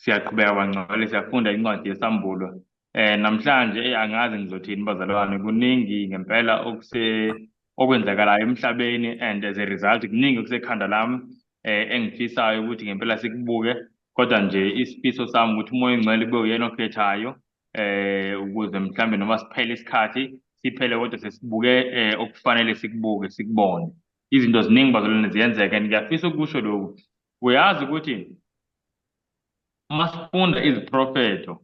Siyaqhubeka bangcwele, siyafunda incwadi yeSambulo. Namhlanje angazi ngizothini bazalwane, kuningi ngempela okwenzakalayo emhlabeni, and as a result kuningi okusekhanda lami engifisayo ukuthi ngempela sikubuke, kodwa nje isifiso sami ukuthi uMoya oNgcwele kube uyena okhethayo ukuze mhlambe noma siphele isikhathi siphele, kodwa sesibuke okufanele sikubuke, sikubone. Izinto ziningi bazalwane ziyenzeka, and ngiyafisa ukusho lokhu. Uyazi ukuthi uma sifunda iziprofetho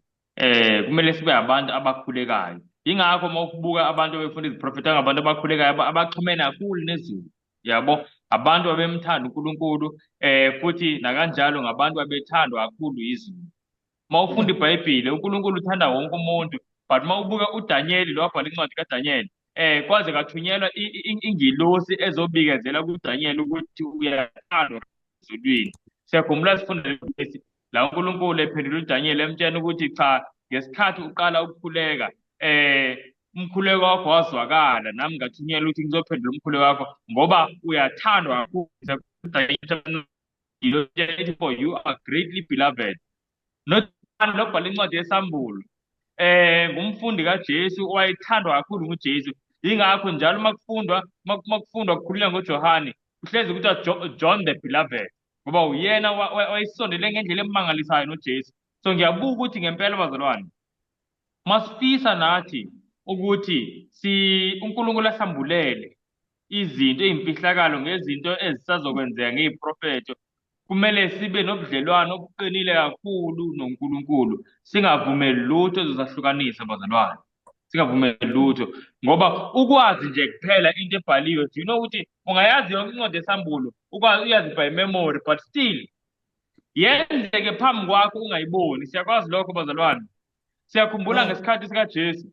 kumele sibe abantu abakhulekayo. Ingakho uma ubuka abantu abefunda iziprofetho angabantu abakhulekayo, abaxhumene kakhulu nezulu, yabo, abantu abemthanda uNkulunkulu, futhi nakanjalo ngabantu abethandwa kakhulu izulu. Uma ufunda iBhayibheli, uNkulunkulu uthanda wonke umuntu, but uma ubuka uDanyeli lo wabhala incwadi kaDanyeli, kwaze kathunyelwa ingilosi ezobikezela kuDanyeli ukuthi uyathandwa ezulwini. Siyakhumbula sifunda lesi la uNkulunkulu ephendula uDanyeli emtshela ukuthi cha, ngesikhathi uqala ukukhuleka umkhuleko wakho wazwakala, nami ngathunyelwa ukuthi ngizophendula umkhuleko wakho ngoba uyathandwa kakhulu. For you are greatly beloved. NoJohane lobhala incwadi yeSambulo ngumfundi kaJesu owayethandwa kakhulu nguJesu. Yingakho njalo uma kufundwa kukhulunywa ngoJohane kuhlezi kuthiwa John the Beloved, ngoba uyena wayesondele ngendlela emangalisayo noJesu. So ngiyabuka ukuthi ngempela bazalwane, masifisa nathi ukuthi si uNkulunkulu asambulele izinto eyimfihlakalo ngezinto ezisazokwenzeka ngeziprofetho, kumele sibe nobudlelwano obuqinile kakhulu noNkulunkulu, singavumeli lutho ezosahlukanisa bazalwane, singavumeli lutho, ngoba ukwazi nje kuphela into ebhaliwe, do you know ukuthi ungayazi yonke incwadi yeSambulo, ukwazi uyazi by memory, but still yenzeke phambi kwakho ungayiboni. Siyakwazi lokho bazalwane. Siyakhumbula ngesikhathi sikaJesu,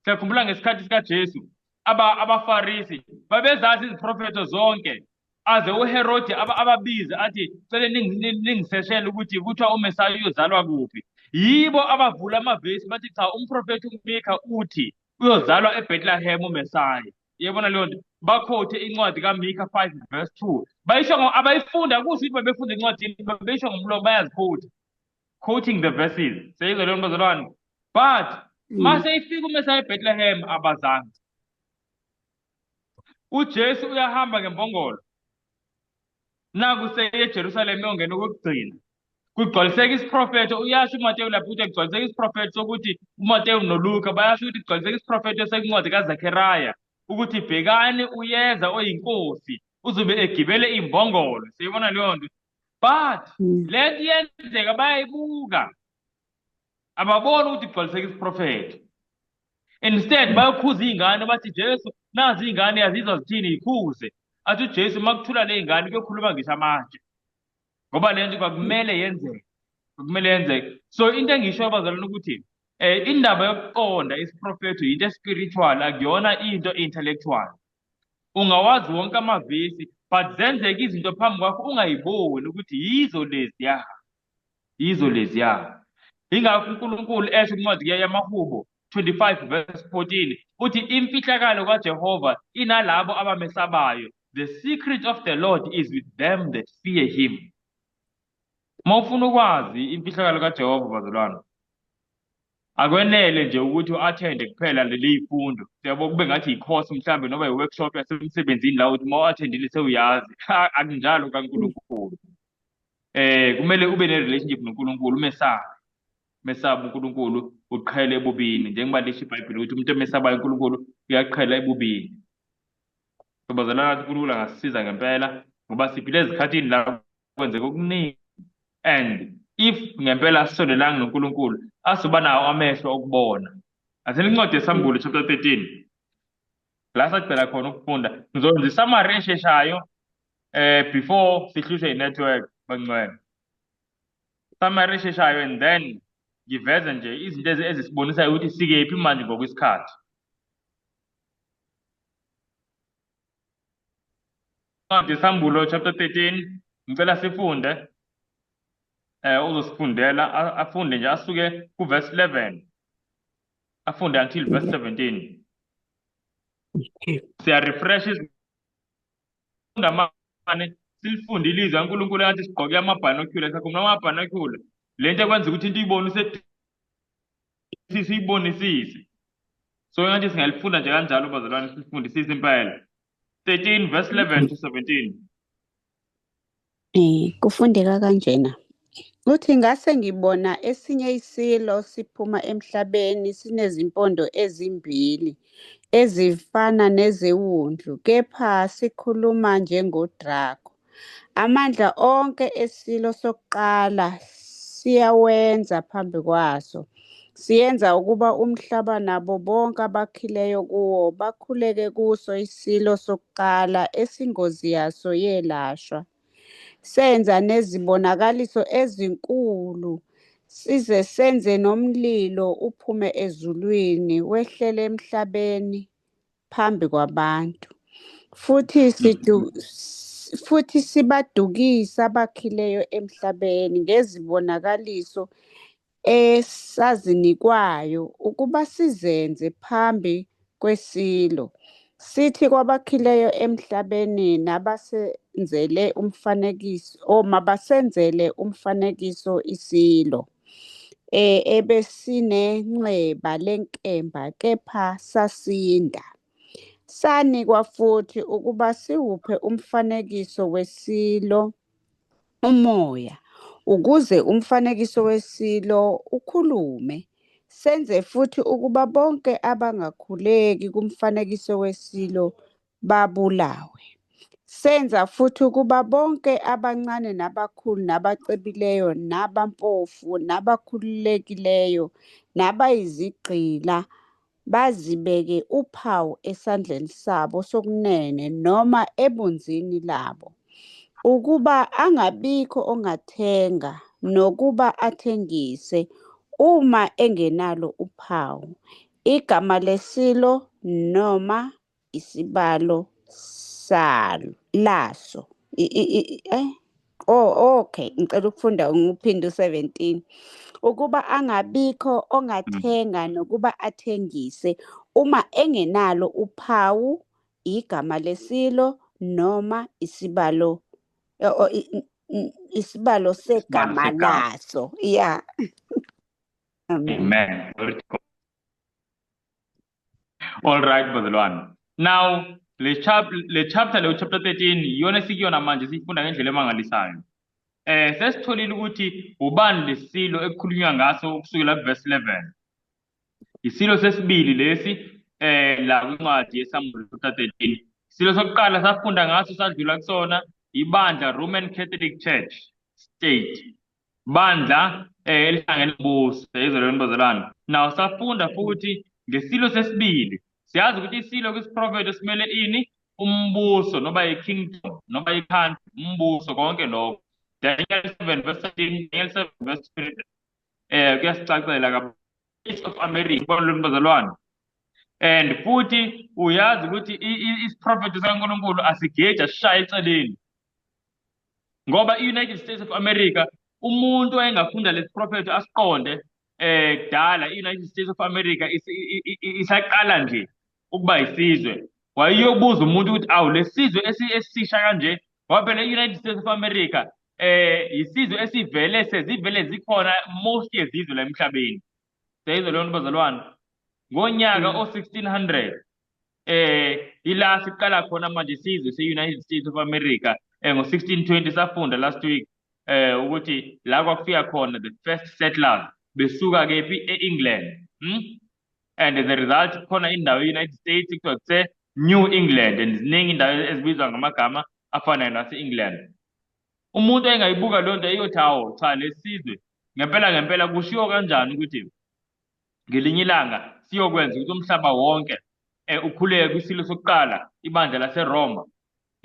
siyakhumbula ngesikhathi sikaJesu abaFarisi babezazi iziprofetho zonke, aze uHerodi ababize athi, "Cele ningiseshele ukuthi kuthiwa uMesaya uyozalwa kuphi." Yibo abavula amavesi bathi, "Cha, umprofethi uMika uthi uyozalwa eBethlehem uMesaya." Yebona leyo nto, bakhothe incwadi kaMika 5 verse 2, bayisho abayifunda kusho ukuthi babefunda encwadini, babeyisho ngomlomo, bayazikhotha, quoting the verses. Seyizwa leyo nto bazalwane? But mase ifika uMesaya eBethlehem, abazange. UJesu uyahamba ngembongolo, naku seye eJerusalem yongena okokugcina, kugcwaliseka isiprofetho. Uyasho uMateyu lapho ukuthi kugcwaliseka isiprofetho sokuthi, uMateyu noLuka bayasho ukuthi kugcwaliseka isiprofetho sencwadi kaZakhariya ukuthi, "Bhekani, uyeza oyinkosi, uzobe egibele imbongolo." Siyibona leyo nto, but le nto iyenzeka, bayayibuka, ababoni ukuthi kugcwaliseka isiprofetho. Instead bayokhuza iy'ngane, bathi, "Jesu, nazi iy'ngane yazizwa zithini, yikhuze." Athi uJesu, uma kuthula le y'ngane kuyokhuluma ngisho amatshe, ngoba le nto kwakumele yenzeke, kwakumele yenzeke. So into engishoyo bazalwane ukuthi indaba yokuqonda isiprofetho yinto spiritual, akuyona into intellectual. Ungawazi wonke amavesi, but zenzeka izinto phambi kwakho ungayiboni ukuthi yizo leziya, yizo leziya. Ingakho uNkulunkulu esho kwincwadi yamaHubo 25 verse 14 uthi, "Imfihlakalo kaJehova inalabo abamesabayo, the secret of the Lord is with them that fear him." Uma ufuna ukwazi imfihlakalo kaJehova bazalwane, akwenele nje ukuthi u-attende kuphela leli fundo, siyabo, kube ngathi i-course mhlambe noma i-workshop yasemsebenzini la uthi uma u-attendile sewuyazi. Akunjalo kaNkulunkulu. Kumele ube ne-relationship noNkulunkulu, umesabe, mesabe uNkulunkulu, uqhele ebubini, njengoba lisho iBhayibheli ukuthi umuntu emesabayo uNkulunkulu uyaqhela ebubini. So bazalwane, uNkulunkulu angasisiza ngempela, ngoba siphile ezikhathini la kwenzeka okuningi, and if ngempela asisondelanga noNkulunkulu, asoba nawo amehlo okubona. Asele incwadi yeSambulo chapter 13 la sagcela khona ukufunda. Ngizokwenza i-summary esheshayo before sihlushwe i-network bangcwele, summary esheshayo, and then ngiveze nje izinto ezisibonisayo ukuthi sikephi manje ngokwesikhathi. Incwadi yeSambulo chapter 13, ngicela sifunde. Uzosifundela, afunde nje asuke ku verse 11, afunde until verse 17. Siya refresh izifunda mane, silifunde ilizwi kaNkulunkulu ngathi sigqoke ama-binocular. Sakhumbula ama-binocular? Lento ekwenza ukuthi into uyibone useduze, siyibonisise. So ngathi singalifunda nje kanjalo, bazalwane, sifundisise impela. 13 verse 11 to 17. Kufundeka kanjena. Uthi ngase ngibona esinye isilo siphuma emhlabeni, sinezimpondo ezimbili ezifana nezewundlu, kepha sikhuluma njengodrako. Amandla onke esilo sokuqala siyawenza phambi kwaso. Siyenza ukuba umhlaba nabo bonke abakhileyo kuwo bakhuleke kuso isilo sokuqala esingozi yaso yelashwa. Senza nezibonakaliso ezinkulu, size senze nomlilo uphume ezulwini wehlele emhlabeni phambi kwabantu. Futhi sibadukisa abakhileyo emhlabeni ngezibonakaliso esazinikwayo ukuba sizenze phambi kwesilo. Sithi kwabakhileyo emhlabeni nabasenzele umfanekiso, mabasenzele umfanekiso isilo ebesinenxeba lenkemba kepha sasinda. Sanikwa futhi ukuba siwuphe umfanekiso wesilo umoya, ukuze umfanekiso wesilo ukhulume. Senze futhi ukuba bonke abangakhuleki kumfanekiso wesilo babulawe. Senza futhi ukuba bonke abancane nabakhulu nabacebileyo nabampofu nabakhululekileyo nabayizigqila bazibeke uphawu esandleni sabo sokunene noma ebunzini labo, ukuba angabikho ongathenga nokuba athengise uma engenalo uphawu, igama lesilo noma isibalo salo laso. Oh, okay, ngicela ukufunda ngiphinde u-17. Ukuba angabikho ongathenga nokuba athengise uma engenalo uphawu, igama lesilo noma isibalo isibalo segama segama. laso. Yeah. Amen. Amen. Glory to God. All right, bazalwane. Now, le chapter le, chapter 13, iyona esikuyona manje, siyifunda ngendlela emangalisayo. Sesitholile ukuthi ubani lesilo ekukhulunywa ngaso kusukela verse 11. Isilo sesibili lesi la kwincwadi yeSambulo chapter 13. Isilo sokuqala safunda ngaso, sadlula kusona, ibandla Roman Catholic Church State. Bandla elihlangene umbuso ezolweni, bazalwane. Now safunda futhi ngesilo sesibili. Siyazi ukuthi isilo kwisiprofetho simele ini? Umbuso noma i-kingdom noma i-country, umbuso, konke lokho. Daniel 7 verse 13, Daniel 7 verse 20 kuyasicacela kabanzi. States of America, balweni bazalwane. And futhi uyazi ukuthi isiprofetho sikaNkulunkulu asigeji, asishaye eceleni. Ngoba i-United States of America, umuntu wayengafunda lesi prophet asiqonde kudala i-United States of America isaqala nje ukuba isizwe, wayeyobuza umuntu ukuthi awu, lesizwe esisha kanje, ngoba phela i-United States of America isizwe esivele sezivele zikhona most yezizwe la emhlabeni. Siyayizwa leyo nto, bazalwane? Ngonyaka o-1600 ila siqala khona manje isizwe se-United States of America. Ngo-1620 safunda last week ukuthi la kwakufika khona the first settlers besuka kephi? E-England. And as a result khona indawo e-United States kuthiwa kuse New England, and ziningi indawo ezibizwa ngamagama afanayo nase-England. Umuntu engayibuka leyo nto eyothi, hawo cha, lesizwe ngempela ngempela kushiwo kanjani ukuthi ngelinye ilanga siyokwenza ukuthi umhlaba wonke ukhuleke kwisilo sokuqala, ibandla laseRoma,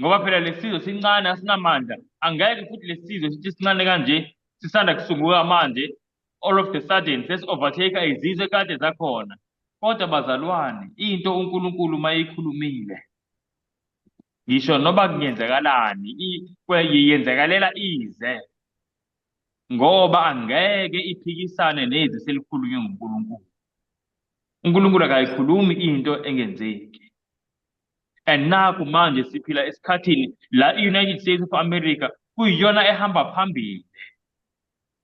ngoba phela lesizwe sincane, asinamandla, angeke futhi lesizwe sithi sincane kanje, sisanda kusunguka manje, all of the sudden sesi-overtake izizwe kade zakhona. Kodwa bazalwane, into uNkulunkulu mayikhulumile, ngisho noba kungenzekalani, yenzekalela ize, ngoba angeke iphikisane nezwi selikhulunywe nguNkulunkulu. uNkulunkulu akayikhulumi into engenzeki. And nakhu manje siphila esikhathini la i-United States of America kuyiyona ehamba phambili.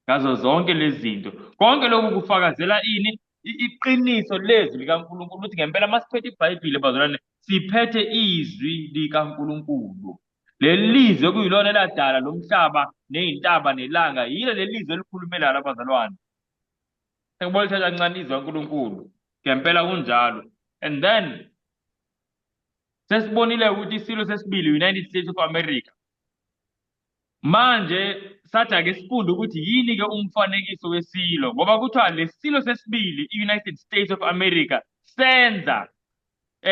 Ngazo zonke lezi zinto. Konke lokhu kufakazela ini? Iqiniso lezwi likaNkulunkulu ukuthi ngempela masiphethe iBhayibheli bazalwane siphethe izwi likaNkulunkulu. Leli lizwi okuyilona eladala lo mhlaba ney'ntaba nelanga, yilo leli lizwi elikhulume lalo bazalwane. Sengibona lithatha kancane izwi kaNkulunkulu. Ngempela kunjalo. And then sesibonile ukuthi isilo sesibili United States of America. Manje sathi ake sifunde ukuthi yini-ke umfanekiso wesilo ngoba kuthiwa lesilo sesibili i-United States of America senza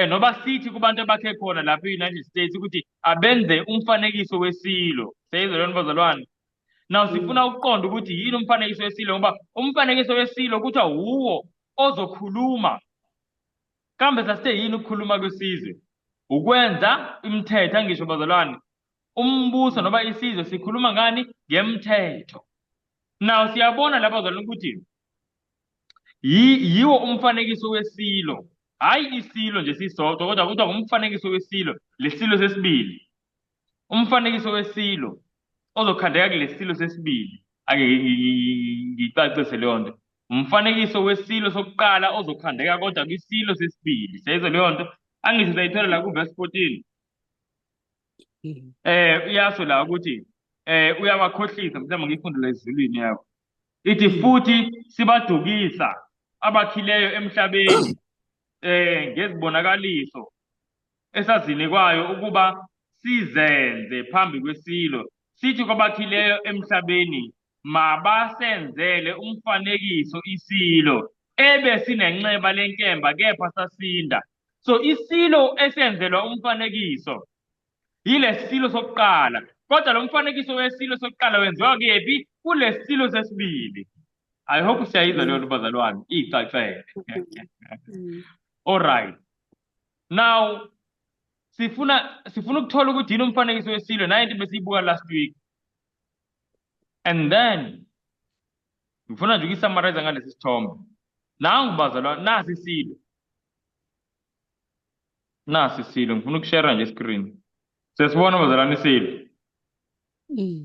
noba sithi kubantu abakhe khona lapha e-United States ukuthi abenze umfanekiso wesilo. Seyizwa lona bazalwane? Now sifuna ukuqonda ukuthi yini umfanekiso wesilo ngoba umfanekiso wesilo kuthiwa wuwo ozokhuluma. Kambe sasithe yini ukukhuluma kwesizwe? Ukwenza imithetho angisho bazalwane. Umbuso noma isizwe sikhuluma ngani? Ngemthetho. Now siyabona lapha bazalwane ukuthi yiwo umfanekiso wesilo. Hhayi isilo nje sisodwa kodwa kuthiwa ngumfanekiso wesilo, lesilo sesibili. Umfanekiso wesilo ozokhandeka kulesilo sesibili. Ake ngicacise leyo nto. Umfanekiso wesilo sokuqala ozokhandeka kodwa kwisilo sesibili. Siyayizwa leyo nto? Angisho sayithola la kuverse 14. Uyasho la ukuthi uyabakhohlisa mhlawumbe ngiyifunde la esiZulwini yabo. Ithi futhi sibadukisa abakhileyo emhlabeni ngezibonakaliso esazinikwayo ukuba sizenze phambi kwesilo, sithi kwabakhileyo emhlabeni mabasenzele umfanekiso isilo ebesinenxeba lenkemba kepha sasinda. So isilo esenzelwa umfanekiso yilesilo sokuqala, kodwa lo mfanekiso wesilo sokuqala wenziwa kephi? Kulesilo sesibili. I hope siyayizwa leyo nto bazalwane, icacele. All right. Now sifuna ukuthola ukuthi yini umfanekiso wesilo, nayo into besiyibuka last week. And then ngifuna nje ukuyisummarize ngalesi sithombe. Nangu bazalwane, nasi isilo. Nasi isilo, ngifuna ukushare nje screen. Sesibona bazalwane isilo.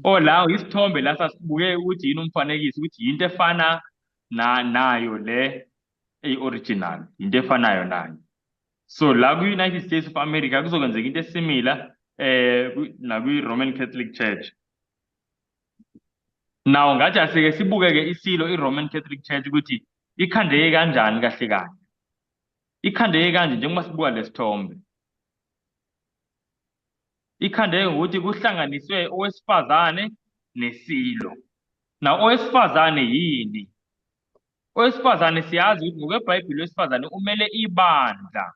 Oh la isithombe la sasibuke ukuthi yini umfanekiso, ukuthi yinto efana nayo le eyi-original, into efanayo nayo. So la kwi-United States of America kuzokwenzeka into esimila nakwi-Roman Catholic Church. Now ngathi asike sibuke-ke isilo i-Roman Catholic Church ukuthi ikhandeke kanjani kahle kahle. Ikhandeke kanje njengoba sibuka lesithombe. Ikhandeke ngokuthi kuhlanganiswe owesifazane nesilo. Now owesifazane yini? Owesifazane siyazi ukuthi ngokweBhayibheli owesifazane umele ibandla.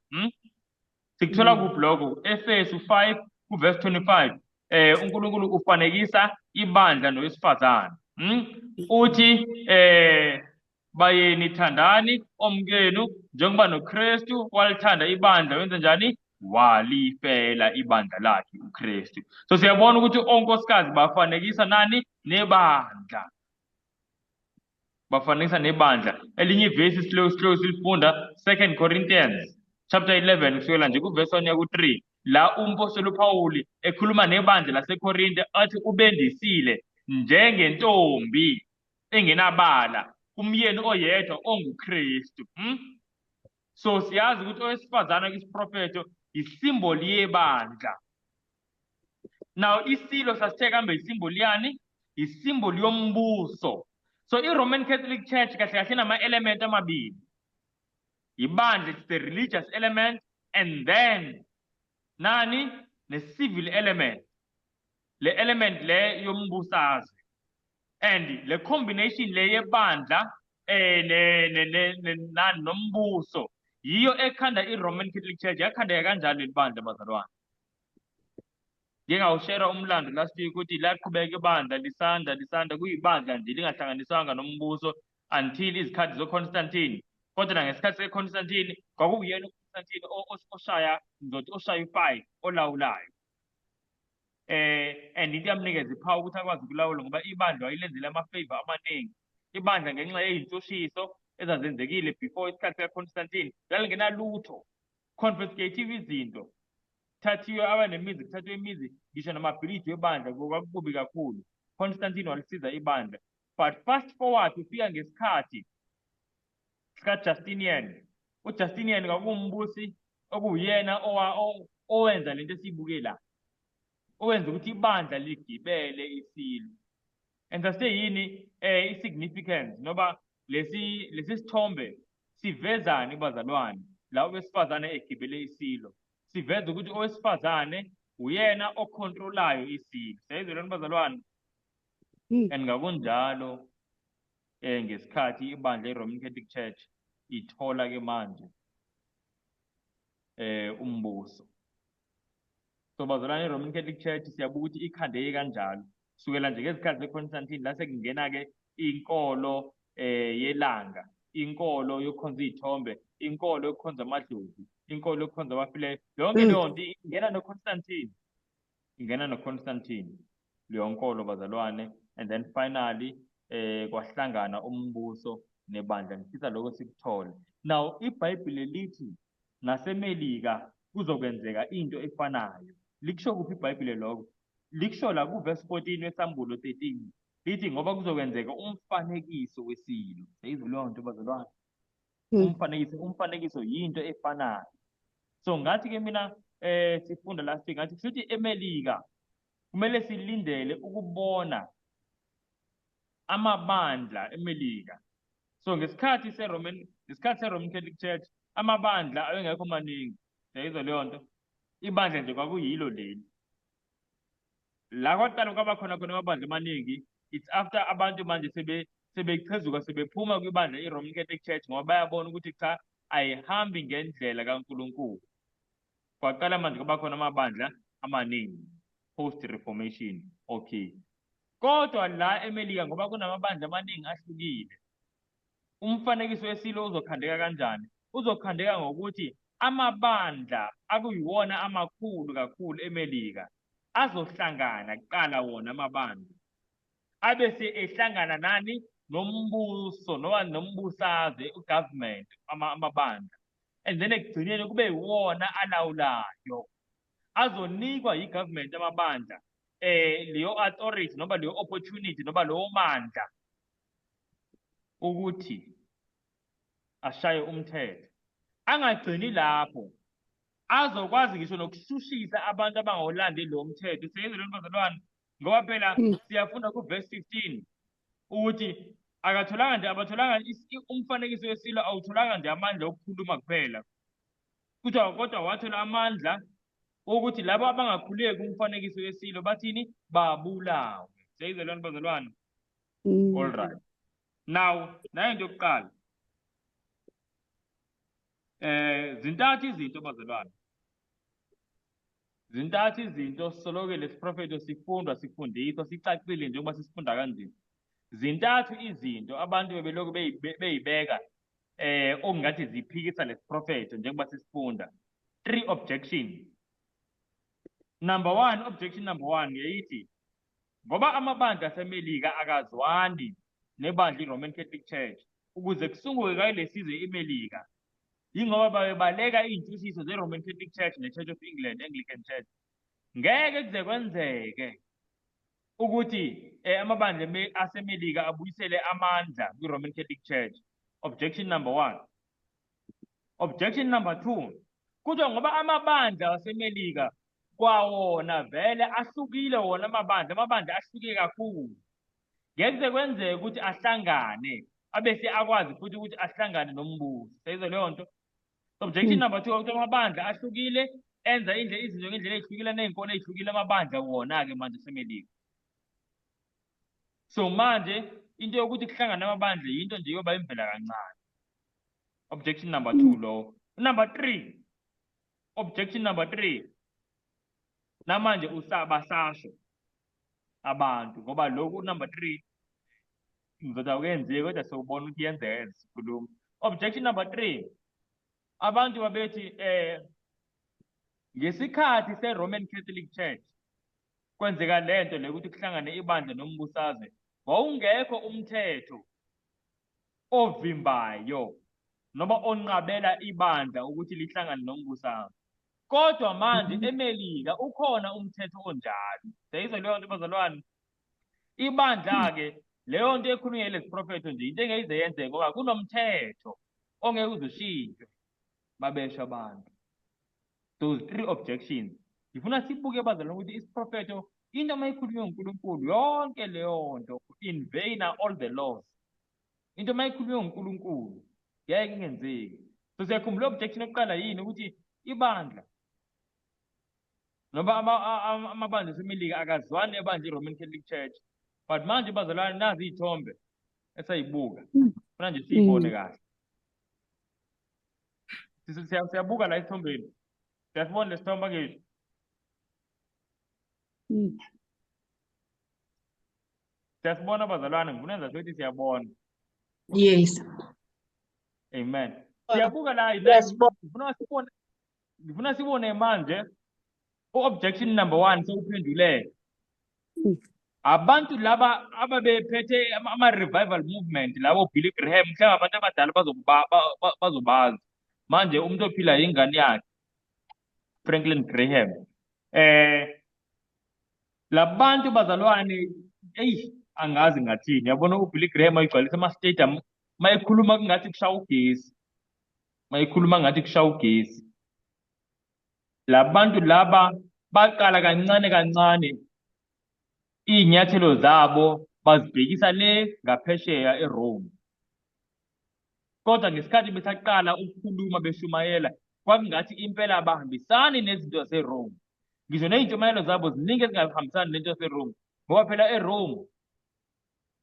Sikuthola kuphi lokho? Efesu 5 kuverse 25. uNkulunkulu ufanekisa ibandla nowesifazane. Uthi bayeni thandani omkenu njengoba noKristu walithanda ibandla wenza njani? Walifela ibandla lakhe uKristu. So siyabona ukuthi onkosikazi bafanekisa nani? Nebandla. Bafanekisa nebandla. Elinye ivesi slow silifunda 2 Corinthians chapter 11 kusukela nje kuverse 1 ku-3 la umpostoli uPaul ekhuluma nebandla laseKorinte athi ubendisile njengentombi engenabala kumyeni oyedwa onguKristu. So siyazi ukuthi owesifazane kwisiprofetho isimboli yebandla. Now isilo sasithe kambe isimboli yani? Isimboli yombuso. So i-Roman Catholic Church kahle kahle inama-element amabili. Ibandla, it's the religious element, and then nani ne-civil element. Le element le yombusazwe. And le combination le yebandla nani nombuso yiyo ekhanda i-Roman Catholic Church. Yakhandeka kanjalo leli bandla bazalwane. Ngike ngawushare umlando last week ukuthi laqhubeka ibandla lisanda kuyibandla nje lingahlanganiswanga nombuso until izikhathi zoConstantine. Kodwa nangesikhathi sikaConstantine kwakuyena uConstantine oshaya, ngizothi oshaya u-5 olawulayo. And into yamnikeza ipower ukuthi akwazi ukulawula ngoba ibandla wayelenzele ama-favor amaningi. Ibandla ngenxa yey'ntshushiso ezazenzekile before isikhathi sikaConstantine lalingenalutho. Confiscative izinto. Thathiwe abanemizi, kuthathwe imizi, ngisho namabhilidi webandla kwakukubi kakhulu. Constantine walisiza ibandla. But fast forward ufika ngesikhathi sikaJustinian. UJustinian kwakuwumbusi okuwuyena owenza lento esiyibuke la, owenza ukuthi ibandla ligibele isilo. And saseyini i-significance noba lesi sithombe sivezani kubazalwane la owesifazane egibele isilo? Siveza ukuthi owesifazane uyena ocontrolayo isilo. Siyayizwa lento bazalwane? And ngakunjalo ngesikhathi ibandla i-Roman Catholic Church ithola ke manje umbuso. So bazalwane, i-Roman Catholic Church siyabuka ukuthi ikhandeke kanjalo kusukela nje ngezikhathi zeConstantine, la sekungena-ke inkolo yelanga, inkolo yokukhonza iy'thombe, inkolo yokukhonza amadlozi, inkolo yokukhonza abafileyo, yonke leyo nto ingena noConstantine, ingena noConstantine leyo nkolo bazalwane. And then finally kwahlangana umbuso nebandla. Ngifisa lokho sikuthole. Now iBhayibheli lithi naseMelika kuzokwenzeka into efanayo. Likusho kuphi iBhayibheli lokho? Likusho la kuverse 14 weSambulo 13. Lithi ngoba kuzokwenzeka umfanekiso wesilo. Seyizwe leyo nto bazalwane? Umfanekiso yinto efanayo. So ngathi ke mina sifunda last week, ngathi kushuthi eMelika kumele silindele ukubona amabandla eMelika. So ngesikhathi seRoman Catholic Church amabandla ayengekho maningi. Siyayizwa leyo nto? Ibandla nje kwakuyilo leli. La kwaqala kwaba khona khona amabandla amaningi, it's after abantu manje sebechezuka, sebephuma kwibandla i-Roman Catholic Church, ngoba bayabona ukuthi cha, ayihambi ngendlela kaNkulunkulu. Kwaqala manje kwaba khona amabandla amaningi post Reformation. Okay, kodwa la eMelika, ngoba kunamabandla amaningi ahlukile, umfanekiso wesilo uzokhandeka kanjani? Uzokhandeka ngokuthi amabandla akuyiwona amakhulu kakhulu eMelika azohlangana kuqala, wona amabandla abese ehlangana nani? Nombuso noma nombusazwe, ugovernment, amabandla, and then ekugcineni kube yiwona alawulayo. Azonikwa yi-government amabandla leyo authority noma leyo opportunity noma lowo mandla ukuthi ashaye umthetho. Angagcini lapho, azokwazi ngisho nokushushisa abantu abangawulandeli lo mthetho. Siyezwe lento bazalwane? Ngoba phela siyafunda ku-verse 15 ukuthi akatholanga nje, abatholanga umfanekiso wesilo awutholanga nje amandla okukhuluma kuphela, kuthiwa kodwa wathola amandla ukuthi labo abangakhuleki umfanekiso wesilo bathini? Babulawe. Siyayizwa lento bazalwane? All right, now nayo into yokuqala. Zintathu izinto bazalwane, zintathu izinto. Soloke lesiprofeto sifundwa, sifundiswa, sicacile njengoba sisifunda kanje. Zintathu izinto abantu bebelokhu beyibeka okungathi ziphikisa lesiprofeto njengoba sisifunda. Three objection. Number one, objection number one yayithi ngoba amabandla aseMelika akazwani nebandla iRoman Catholic Church, ukuze kusungulwe kayilesizwe iMelika yingoba babebaleka iy'ntshutshiso ze-Roman Catholic Church ne-Church of England, Anglican Church. Ngeke kuze kwenzeke ukuthi amabandla aseMelika abuyisele amandla kwi-Roman Catholic Church. Objection number one. Objection number two, kuthiwa ngoba amabandla aseMelika kwawona vele ahlukile wona amabandla ahluke kakhulu, ngeke kuze kwenzeke ukuthi ahlangane abese akwazi futhi ukuthi ahlangane nombuso. Seyizwe leyo nto? Objection number two, ukuthi amabandla ahlukile, enza indlela izinto ngendlela ey'hlukile, ney'nkolo ey'hlukile amabandla wona-ke manje aseMelika. So manje into yokuthi kuhlangane amabandla yinto nje yoba imvela kancane. Objection number two lowo. Number three, objection number three, namanje usabasasho abantu, ngoba lokhu number three ngizothi akuyenzeki, kodwa sewubona ukuthi iyenzeka sikhuluma. Objection number three, abantu babethi ngesikhathi se-Roman Catholic Church kwenzeka lento le ukuthi kuhlangane ibandla nombusazwe, wawungekho umthetho ovimbayo noma onqabela ibandla ukuthi lihlangane nombusazwe, kodwa manje eMelika ukhona umthetho onjalo. Siyayizwa leyo nto bazalwane? Ibandla-ke Leyo nto ekhulunywa yilesi profetho nje into engeke ize yenzeke ngoba kunomthetho ongeke uze ushintshwe. Babesho abantu. Those three objections. Ngifuna sibuke bazalwane ukuthi isiprofetho into uma ikhulunywe nguNkulunkulu yonke leyo nto, in vain are all the laws. Into uma ikhulunywe nguNkulunkulu ngeke ingenzeki. So siyakhumbula objection yokuqala yini? Ukuthi ibandla noma amabandla aseMelika akazwani nebandla i-Roman Catholic Church. But manje bazalwane, nazi iy'thombe esayibuka, funa nje siyibone kahle. Siyabuka la esithombeni, siyasibona lesithombe angisho? Siyasibona bazalwane, ngifuna enza ukuthi siyabona. Yes. Amen. Siyabuka la, ngifuna sibone, ngifuna sibone manje u-objection number 1 sewuphenduleke. Abantu laba ababephethe ama-revival movement labo Billy Graham, mhlawumbe abantu abadala bazobazi. Manje umuntu ophila ingane yakhe Franklin Graham. Labantu bazalwane, eyi angazi ngathini. Yabona uBilly Graham ayigcwalisa ama-stadium, mayekhuluma kungathi kushaya ugesi. Mayekhuluma ngathi kushaya ugesi. Labantu laba baqala kancane kancane iy'nyathelo zabo bazibhekisa le ngaphesheya eRome. Kodwa ngesikhathi besaqala ukukhuluma beshumayela, kwakungathi impela abahambisani nezinto zaseRome. Ngisho ney'ntshumayelo zabo ziningi ezingahambisani nento yaseRome. Ngoba phela eRome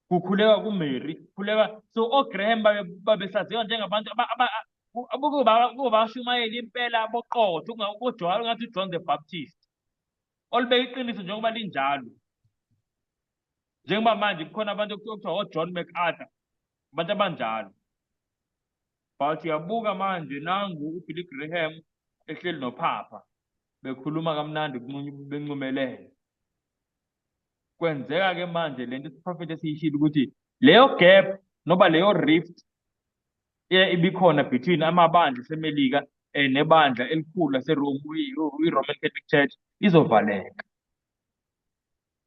kukhuleka kuMary, kukhuleka. So oGraham babesaziwa njengabantu abashumayela impela boqotho, kujwayele ngathi uJohn the Baptist olibeka iqiniso njengoba linjalo. Njengoba manje kukhona abantu okuthiwa oJohn MacArthur, abantu abanjalo. But uyabuka manje nangu uBilly Graham ehleli noPhapha bekhuluma kamnandi bencumelene. Kwenzeka ke manje lento isiprofethi esiyishilo ukuthi leyo gap noba leyo rift ibikhona between amabandla aseMelika nebandla elikhulu laseRome, i-Roman Catholic Church, izovaleka.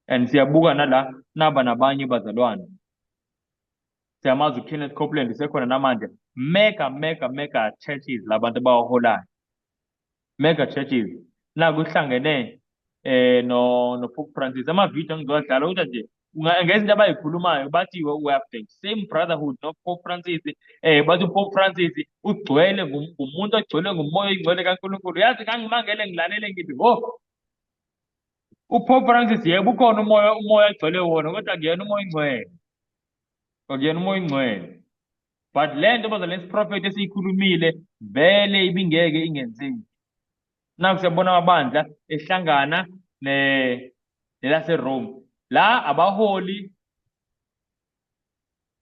And siyabuka nala naba nabanye bazalwane. Siyamazi uKenneth Copeland usekhona namanje. Mega, mega, mega churches labantu abawaholayo. Mega churches. Naku kuhlangene no Pope Francis. Ama-video engizowadlala ukuthi nje ngezinto abayikhulumayo bathi we have the same brotherhood no Pope Francis. Bathi uPope Francis ugcwele ngumuntu ogcwele ngumoya oyingcwele kaNkulunkulu. Yazi ngangimangele ngilalele ngithi ho, uPope Francis yebo ukhona umoya agcwele wona, kodwa akuyena umoya oyingcwele. Akuyena umoya oyingcwele. But le nto bazalwane isiprofethi esiyikhulumile vele ibingeke ingenzeki. Naku siyabona amabandla ehlangana nelaseRome. La abaholi,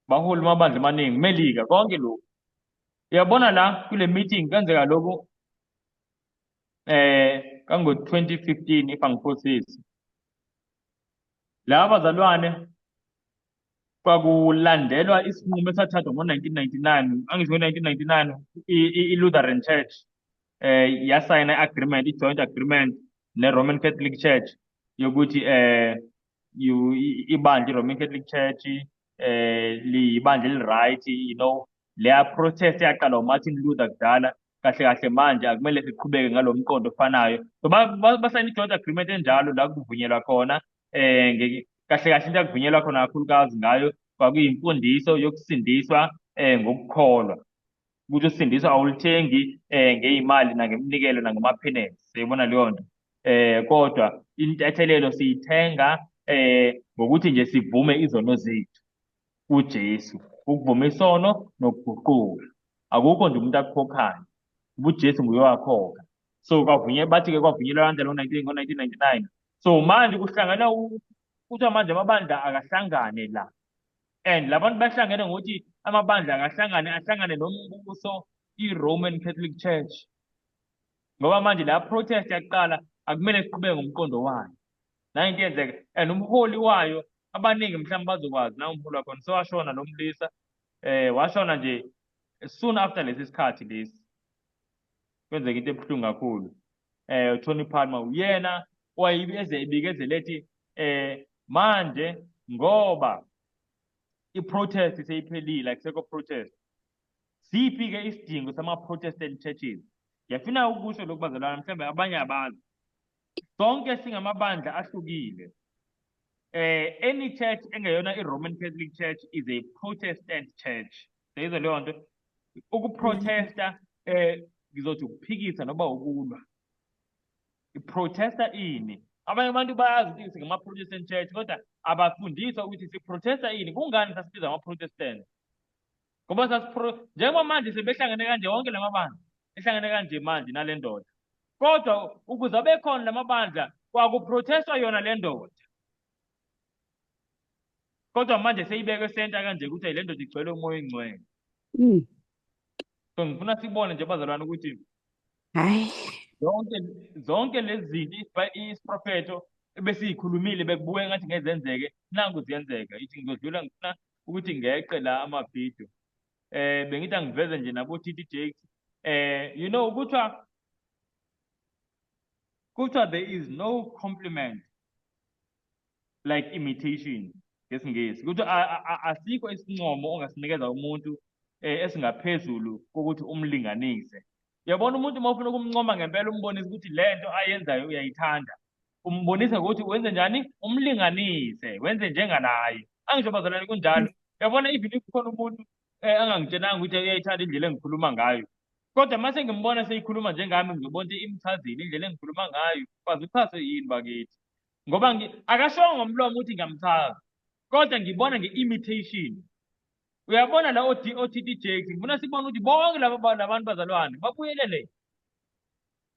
baholi amabandla amaningi, Melika, konke lokhu. Uyabona la kule meeting kwenzeka lokhu kango 2015 if angiphosisi. Laba bazalwane kwakulandelwa isinqumo esathathwa ngo-1999. Angisho ngo-1999 i-Lutheran Church yasayina i-agreement, i-joint agreement ne-Roman Catholic Church yokuthi ibandla i-Roman Catholic Church liyibandla eli-right, you know, leya protest yaqala uMartin Luther kudala. Kahle kahle manje akumele siqhubeke ngalo mqondo ofanayo. So basayina i-joint agreement enjalo la kuvunyelwa khona kahle kahle into akuvunyelwa khona kakhulukazi ngayo kwakuyimfundiso yokusindiswa ngokukholwa, ukuthi usindiswa awulithengi ngeyimali nangeminikelo nangama-penance. Siyibona leyo nto. Kodwa intethelelo siyithenga ngokuthi nje sivume izono zethu kuJesu, ukuvuma isono nokuguquka. Akukho nje umuntu akukhokhayo, uJesu nguye owakhokha. So kwavunyelwa, bathi-ke kwavunyelwa kanjalo ngo-1999. So manje kuhlangana kuthiwa manje amabandla akahlangane la. And labantu bahlangene ngokuthi amabandla akahlangane, ahlangane nombuso i-Roman Catholic Church. Ngoba manje la protest yaqala akumele siqhubeke ngomqondo wayo. Nayo into yenzeka. And umholi wayo abaningi mhlawumbe bazokwazi na umholi wakhona sewashona lo mlisa, washona nje soon after lesi sikhathi lesi. Kwenzeka into ebuhlungu kakhulu. Tony Palmer uyena owayeze ebikezela ethi manje ngoba I-protest seyiphelile, akusekho protest. Siphi-ke isidingo sama-Protestant churches? Ngiyafuna ukusho lokhu bazalwane, mhlawumbe abanye abazi. Sonke singamabandla ahlukile. Any church engeyona i-Roman Catholic Church is a Protestant church. Seyizwa leyo nto? Ukuprotesta ngizothi ukuphikisa noba ukulwa. I-protesta ini? Abanye abantu bayazi ukuthi singama-Protestant church, kodwa abafundiswa ukuthi siprotesta ini. Kungani sasibiza ama-Protestant? Ngoba sasipro njengoba manje sebehlangene kanje wonke lamabandla ehlangene kanje manje nale ndoda. Kodwa ukuze abe khona lamabandla kwakuprotestwa yona le ndoda. Kodwa manje seyibekwe center kanje ukuthi le ndoda igcwele umoya oyingcwele. So ngifuna sibone nje bazalwane ukuthi hayi zonke lezi zinto isiprofetho ebesiyikhulumile bekubuke ngathi ngezenzeke, nanku ziyenzeka. Ithi ngizodlula, ngifuna ukuthi ngeqe la amavidiyo. Bengithi angiveze nje nabo TD Jakes. You know kuthiwa there is no compliment like imitation ngesiNgisi. Kuthiwa asikho isincomo ongasinikeza umuntu esingaphezulu kokuthi umlinganise. Uyabona umuntu uma ufuna ukumncoma ngempela umbonise ukuthi lento ayenzayo uyayithanda. Umbonise ukuthi wenze njani? Umlinganise, wenze njenganaye. Angisho bazalwane kunjalo. Uyabona even if kukhona umuntu angangitshelanga ukuthi uyayithanda indlela engikhuluma ngayo. Kodwa mase ngimbona seyikhuluma njengami ngizobona ukuthi imchazile indlela engikhuluma ngayo. Kwazi uchaze yini bakithi? Ngoba akashongo ngomlomo ukuthi ngiyamchaza. Kodwa ngibona nge-imitation. Uyabona la o-TD Jakes, ngifuna sibone ukuthi bonke laba labantu bazalwane babuyele le.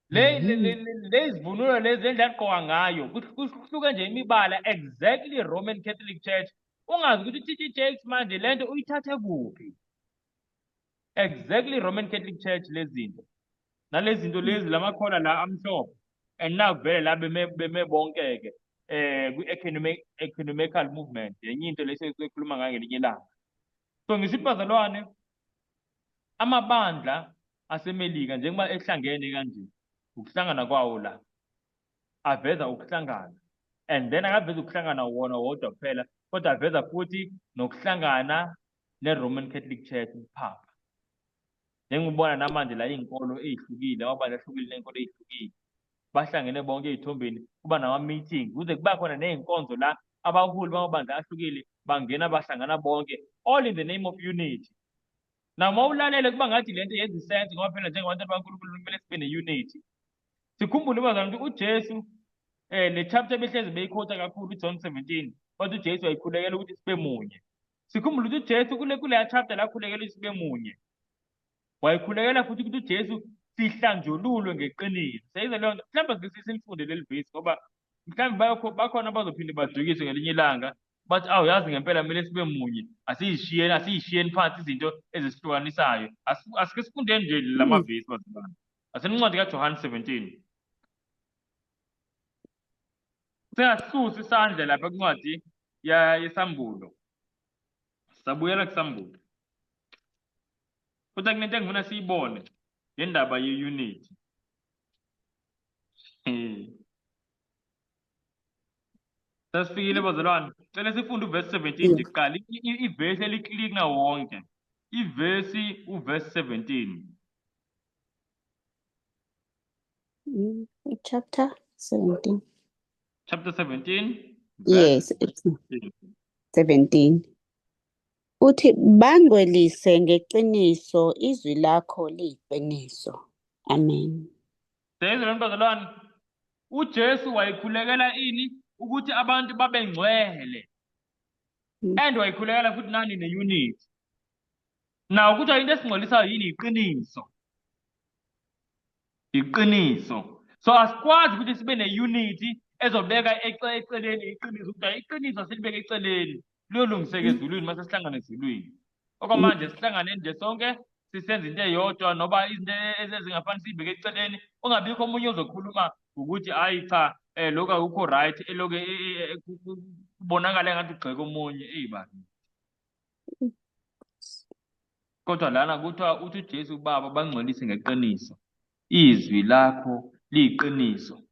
Le zivunulo lezi endlela agqoka ngayo kuhluke nje imibala exactly Roman Catholic Church. Ungazi ukuthi TD Jakes manje lento uyithathe kuphi. Exactly Roman Catholic Church lezi zinto. Nalezi zinto lezi lamakhola la amhlophe. And now vele la beme bonke ke kwi-ecumenical movement yenye into lesi esikhuluma ngayo ngelinye ilanga. So ngisho bazalwane amabandla aseMelika njengoba ehlangene kanje ukuhlangana kwawo la aveza ukuhlangana, and then akaveza ukuhlangana wona wodwa kuphela, kodwa aveza futhi nokuhlangana ne-Roman Catholic Church uPapa. Njengobona namanje la iy'nkolo ey'hlukile, amabandla ahlukile ney'nkolo ey'hlukile bahlangene bonke ey'thombeni, kuba nama-meeting, kuze kuba khona ney'nkonzo la abaholi bamabandla ahlukile bangena bahlangana bonke, all in the name of unity. Now uma ulalele kuba ngathi lento yenza isense, ngoba phela njengabantu baNkulunkulu kumele sibe ne-unity. Sikhumbule bazalwane ukuthi uJesu le chapter behlezi beyikhotha kakhulu uJohn 17, bathi uJesu wayikhulekela ukuthi sibe munye. Sikhumbule ukuthi uJesu kuleya chapter la khulekela ukuthi sibe munye. Wayikhulekela futhi ukuthi uJesu sihlanjululwe ngeqiniso. Seyizwe leyo nto, mhlawumbe silifunde leli vesi ngoba mhlawumbe bakhona abazophinde badukiswe ngelinye ilanga bathi awu yazi ngempela kumele sibe munye, asiyishiyeni phansi izinto ezisihlukanisayo. Asike sifundeni nje lamavesi bazalwane. Asencwadi kaJohn 17. Singasusi isandla lapha kwincwadi yeSambulo. Sabuyela kuSambulo. Kodwa kunento engifuna siyibone ngendaba ye-unity. Sesifikile bazalwane. Cela sifunde uverse 17 nje kuqala. Ivesi eliklikna wonke. Ivesi uverse 17. Chapter 17. Chapter 17. Yes, it's 17. Uthi bangcwelise ngeqiniso, izwi lakho liyiqiniso. Amen. Seyizwe bazalwane. uJesu wayikhulekela ini? Ukuthi abantu babe ngcwele. And wayikhulekela futhi nani ne-unity. Now ukuthi into esingcwelisayo yini? Iqiniso. Iqiniso. So asikwazi ukuthi sibe ne-unity ezobeka eceleni iqiniso, ukuthi iqiniso silibeke eceleni liyolungiseka ezulwini mase sihlangane ezulwini. Okwamanje sihlangane nje sonke sisenza into eyodwa, noba izinto ezingafani siyibeke eceleni, ungabikho omunye ozokhuluma ukuthi hayi cha lokhu akukho right, elokhu kubonakala engathi ugxeka omunye. Eyi bani. Kodwa lana kuthiwa uthi uJesu Baba bangcwelise ngeqiniso, izwi lakho liyiqiniso.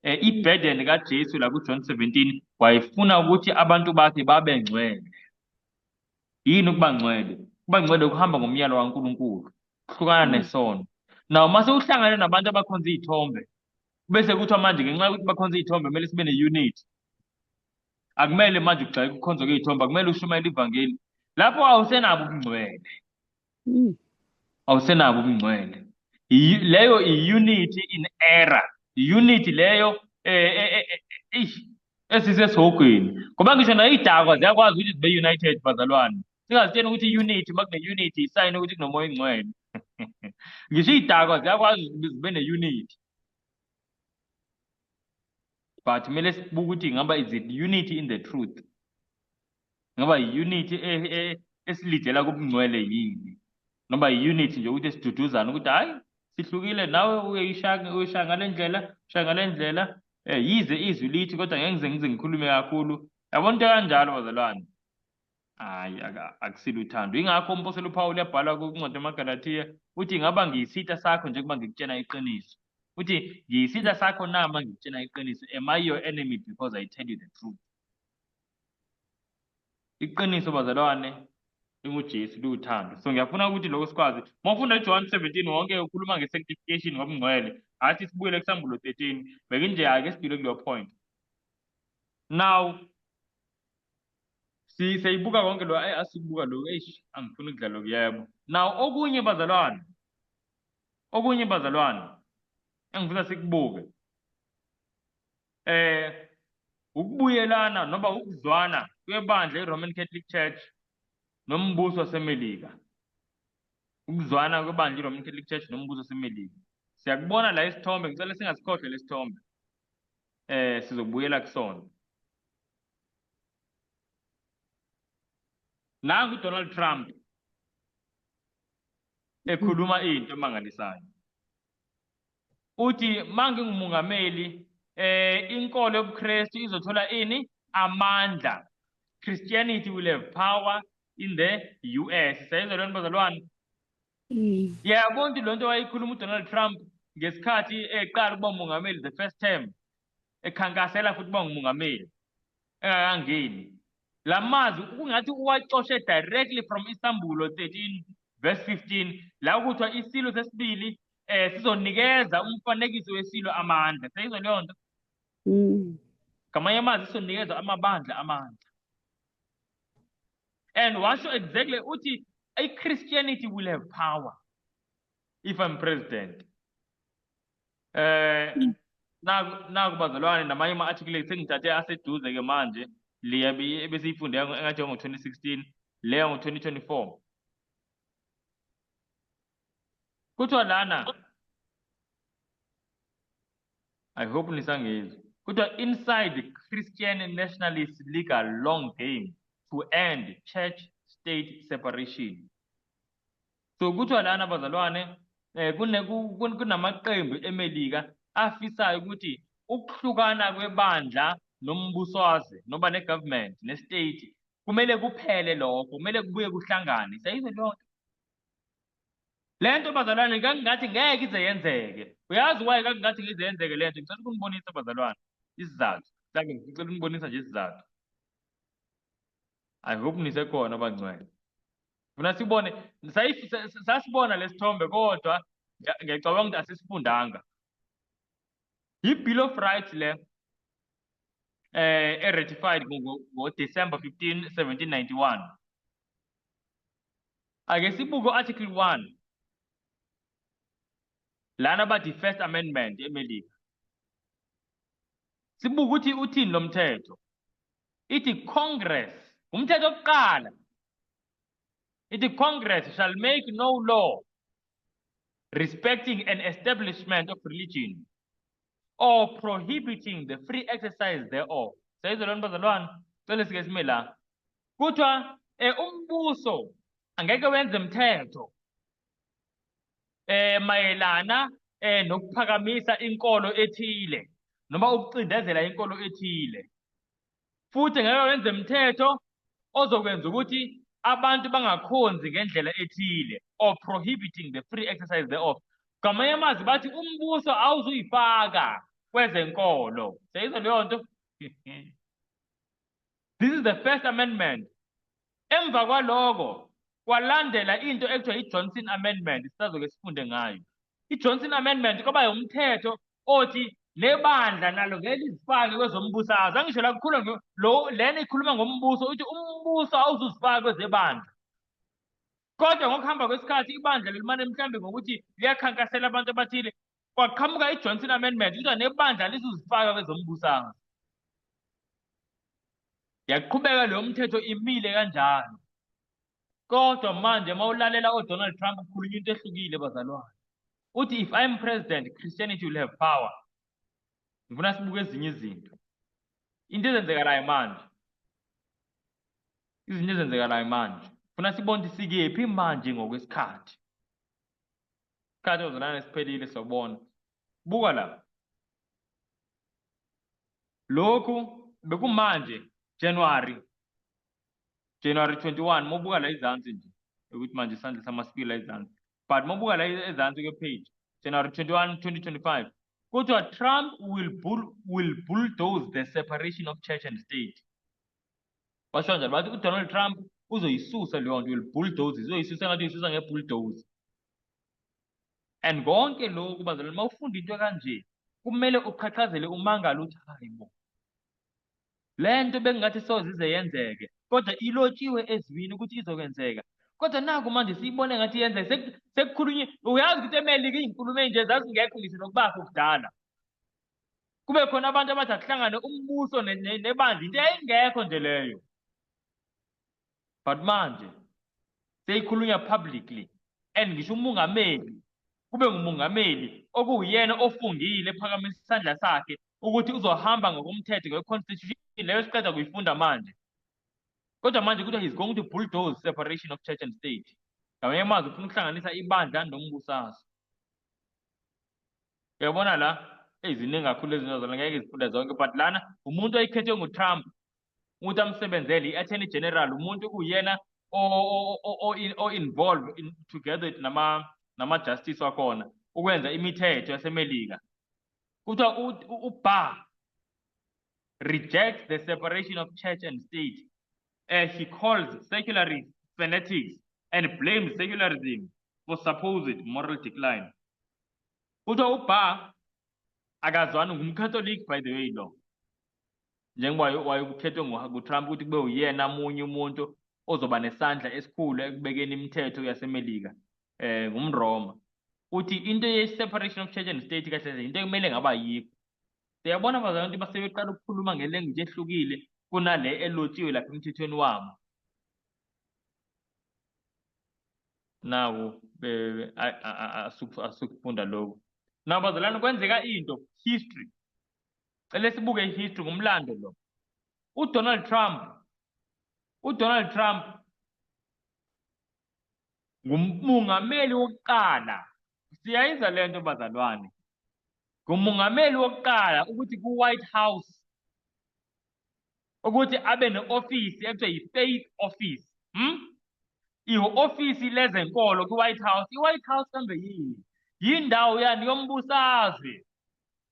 I-burden kaJesu la kuJohn 17 wayefuna ukuthi abantu bakhe babe ngcwele. Yini ukuba ngcwele? Ukuba ngcwele ukuhamba ngomyalo kaNkulunkulu, kuhlukana nesono. Now mase uhlangane nabantu abakhonza iy'thombe, bese kuthiwa manje ngenxa yokuthi bakhonza iy'thombe kumele sibe ne-unity. Akumele manje ugxeke ukukhonza kwey'thombe, akumele ushumayele ivangeli. Lapho awusenabo ubungcwele. Awusenabo ubungcwele. Leyo i-unity in error. Unity leyo eish esisesihogweni. Ngoba ngisho nayidakwa ziyakwazi ukuthi zibe united bazalwane. Singazitsheni ukuthi i-unity uma kune-unity isayini ukuthi kunomoya oyingcwele. Ngisho iy'dakwa ziyakwazi ukuthi zibe ne-unity. But kumele sibuke ukuthi ngaba is it unity in the truth? Ngaba unity esilidela kubungcwele yini? Noma unity nje ukuthi siduduzane ukuthi hayi sihlukile nawe uyishaya uyishaya ngale ndlela, ushaya ngale ndlela. Yize izwi lithi kodwa ngeke ngize ngikhulume kakhulu. Yabona into kanjalo bazalwane. Hayi akusilo uthando. Ingakho umpostoli uPaul yabhala kuncwadi yamaGalathiya uthi ngaba ngiyisitha sakho njengoba ngikutshena iqiniso. Uthi ngiyisitha sakho na uma ngikutshena iqiniso? Am I your enemy because I tell you the truth? Iqiniso bazalwane linguJesu liwuthando. So ngiyafuna ukuthi lokho sikwazi. Uma ufunda uJohn 17 wonke ukhuluma nge-sanctification ngobungcwele. Athi sibuyele kuSambulo 13. Bekunje ake sidlule kuleyo point. Now siyayibuka konke lo ayi asikubuka lo eish angifuni ukudla lokhu yebo. Now okunye bazalwane. Okunye bazalwane engifuna sikubuke. Ukubuyelana noma ukuzwana kwebandla iRoman Catholic Church nombuso waseMelika. Ukuzwana kwebandla iRoman Catholic Church nombuso waseMelika. Siyakubona la isithombe, ngicela singasikhohlwe lesithombe. Sizobuyela kusona. Nangu uDonald Trump ekhuluma into emangalisayo. Uthi mangingumongameli inkolo yobuKristu izothola ini? Amandla. Christianity will have power in the US. Sayizwa lona bazalwane? Yabona ukuthi lonto wayikhuluma uDonald Trump ngesikhathi eqala ukuba umongameli the first term, ekhankasela futhi uba ngumongameli engakangeni. La mazwi kungathi uwacoshe directly from Isambulo 13 verse 15 la kuthiwa isilo sesibili sizonikeza umfanekiso wesilo amandla. Seyizwa leyo nto? Ngamanye amazwi sizonikeza amabandla amandla. And washo exactly uthi i-Christianity will have power if I'm president. Naku bazalwane namanye ama-article sengithathe aseduze ke manje leya ebesiyifunde engathi ngo-2016 leya ngo-2024. Kuthiwa lana, I hope nisangizwa. Kuthiwa inside the Christian nationalist legal long game to end church state separation. So kuthiwa lana bazalwane kunamaqembu eMelika afisayo ukuthi ukuhlukana kwebandla nombuswaze noma negovernment nestate kumele kuphele lokho, kumele kubuye kuhlangane. Siyayizwa leyo nto? Le nto bazalwane ngangingathi ngeke ize yenzeke. Uyazi why ngangingathi ngeke ize yenzeke le nto? Ngicela ukunibonisa bazalwane isizathu. Mhlawumbe ngicela ukunibonisa nje isizathu. I hope nisekhona bangcwele. Funa sibone, sasibona lesithombe kodwa ngiyacabanga ukuthi asisifundanga. I-Bill of Rights le e-ratified ngo-December 15, 1791. Ake sibuke Article 1. Lana bathi First Amendment eMelika. Sibuke ukuthi uthini lo mthetho. Ithi Congress, umthetho wokuqala. Ithi Congress shall make no law respecting an establishment of religion or prohibiting the free exercise thereof. Sayizwa lona bazalwane, cela sike sime la. Kuthiwa umbuso angeke wenze mthetho mayelana nokuphakamisa inkolo ethile noma ukucindezela inkolo ethile. Futhi ngeke wenze mthetho ozokwenza ukuthi abantu bangakhonzi ngendlela ethile or prohibiting the free exercise thereof. Ngamanye amazwi bathi umbuso awuzuyifaka kwezenkolo. Siyayizwa leyo nto? This is the First Amendment. Emva kwaloko kwalandela into ekuthiwa i-Johnson Amendment, sisazoke sifunde ngayo. I-Johnson Amendment kwaba umthetho othi nebandla nalo ngeke lizifake kwezombusazwe. Angisho la kukhuluma lo lena ikhuluma ngombuso, uthi umbuso awuzuzifaka kwezebandla. Kodwa ngokuhamba kwesikhathi ibandla lilimane mhlambe ngokuthi liyakhankasela abantu abathile, kwaqhamuka i-Johnson Amendment kuthiwa nebandla lizuzifaka kwezombusazwe. Yaqhubeka leyo mthetho imile kanjalo. Kodwa manje uma ulalela oDonald Trump ukhulunywa into ehlukile bazalwane. Uthi if I'm president, Christianity will have power. Ngifuna sibuke ezinye izinto. Into ezenzekalayo manje. Izinto ezenzekalayo manje. Funa sibone ukuthi sikephi manje ngokwesikhathi. Isikhathi bazalwane siphelile sobona. Buka la. Lokhu bekumanje January 21 mobuka la izansi nje ukuthi manje isandla samasipili la izansi, but mobuka la ezansi kwe-page, January 21 2025, kuthiwa Trump will bulldoze the separation of church and state. Basho kanjalo, bathi uDonald Trump uzoyisusa leyo nto, will bulldoze, uzoyisusa ngathi uyisusa nge-bulldoze. And konke lokhu bazalwane, uma ufunda into kanje kumele uqhaqhazele umangalo uthi hayi bo, le nto bengingathi soze ize yenzeke, kodwa ilotshiwe ezwini ukuthi izokwenzeka. Kodwa naku manje siyibone ngathi yenzeke, sekukhulunywe. Uyazi ukuthi eMelika iy'nkulumo ey'nje zazingekho ngisho nokubakho kudala. Kube khona abantu abathi akuhlangane umbuso nebandla, into eyayingekho nje leyo. But manje seyikhulunywa publicly, and ngisho umongameli kube ngumongameli okuwuyena ofungile ephakamisa isandla sakhe ukuthi uzohamba ngokomthetho nge-constitution leyo siqeda kuyifunda manje. Kodwa manje kuthiwa he's going to bulldoze separation of church and state. Ngamanye amazwi ufuna ukuhlanganisa ibandla nombusazwe. Uyabona la, eziningi kakhulu lezinto zona ngeke izifunde zonke, but lana umuntu oyikhethwe nguTrump ukuthi amsebenzele, i-attorney general, umuntu kuyena o-involve in together nama-justice wakhona ukwenza imithetho yaseMelika. Kuthiwa uBarr rejects the separation of church and state. He calls secularist fanatics and blames secularism for supposed moral decline. Kuthiwa uBarr akazwani, ngumCatholic by the way lo. Njengoba wayekukhethwe nguTrump ukuthi kube uyena munye umuntu ozoba nesandla esikhulu ekubekeni imithetho yaseMelika, ngumRoma. Uthi into ye-separation of church and state kahle kahle into ekumele ngaba yikho. Siyabona bazalwane ukuthi basebeqala ukukhuluma nge-language ehlukile kunale elotshiwe lapha emthethweni wabo. Naku asukufunda lokhu. Naku bazalwane kwenzeka into history. Cela sibuke i-history, ngumlando lo. uDonald Trump ngumongameli wokuqala. Siyayiza lento bazalwane. Ngumongameli wokuqala ukuthi ku-White House ukuthi abe ne-ofisi ekuthiwa yi-Faith Office. Ihhovisi lezenkolo kwi-White House. I-White House kambe yini? Yindawo yani yombusazwe.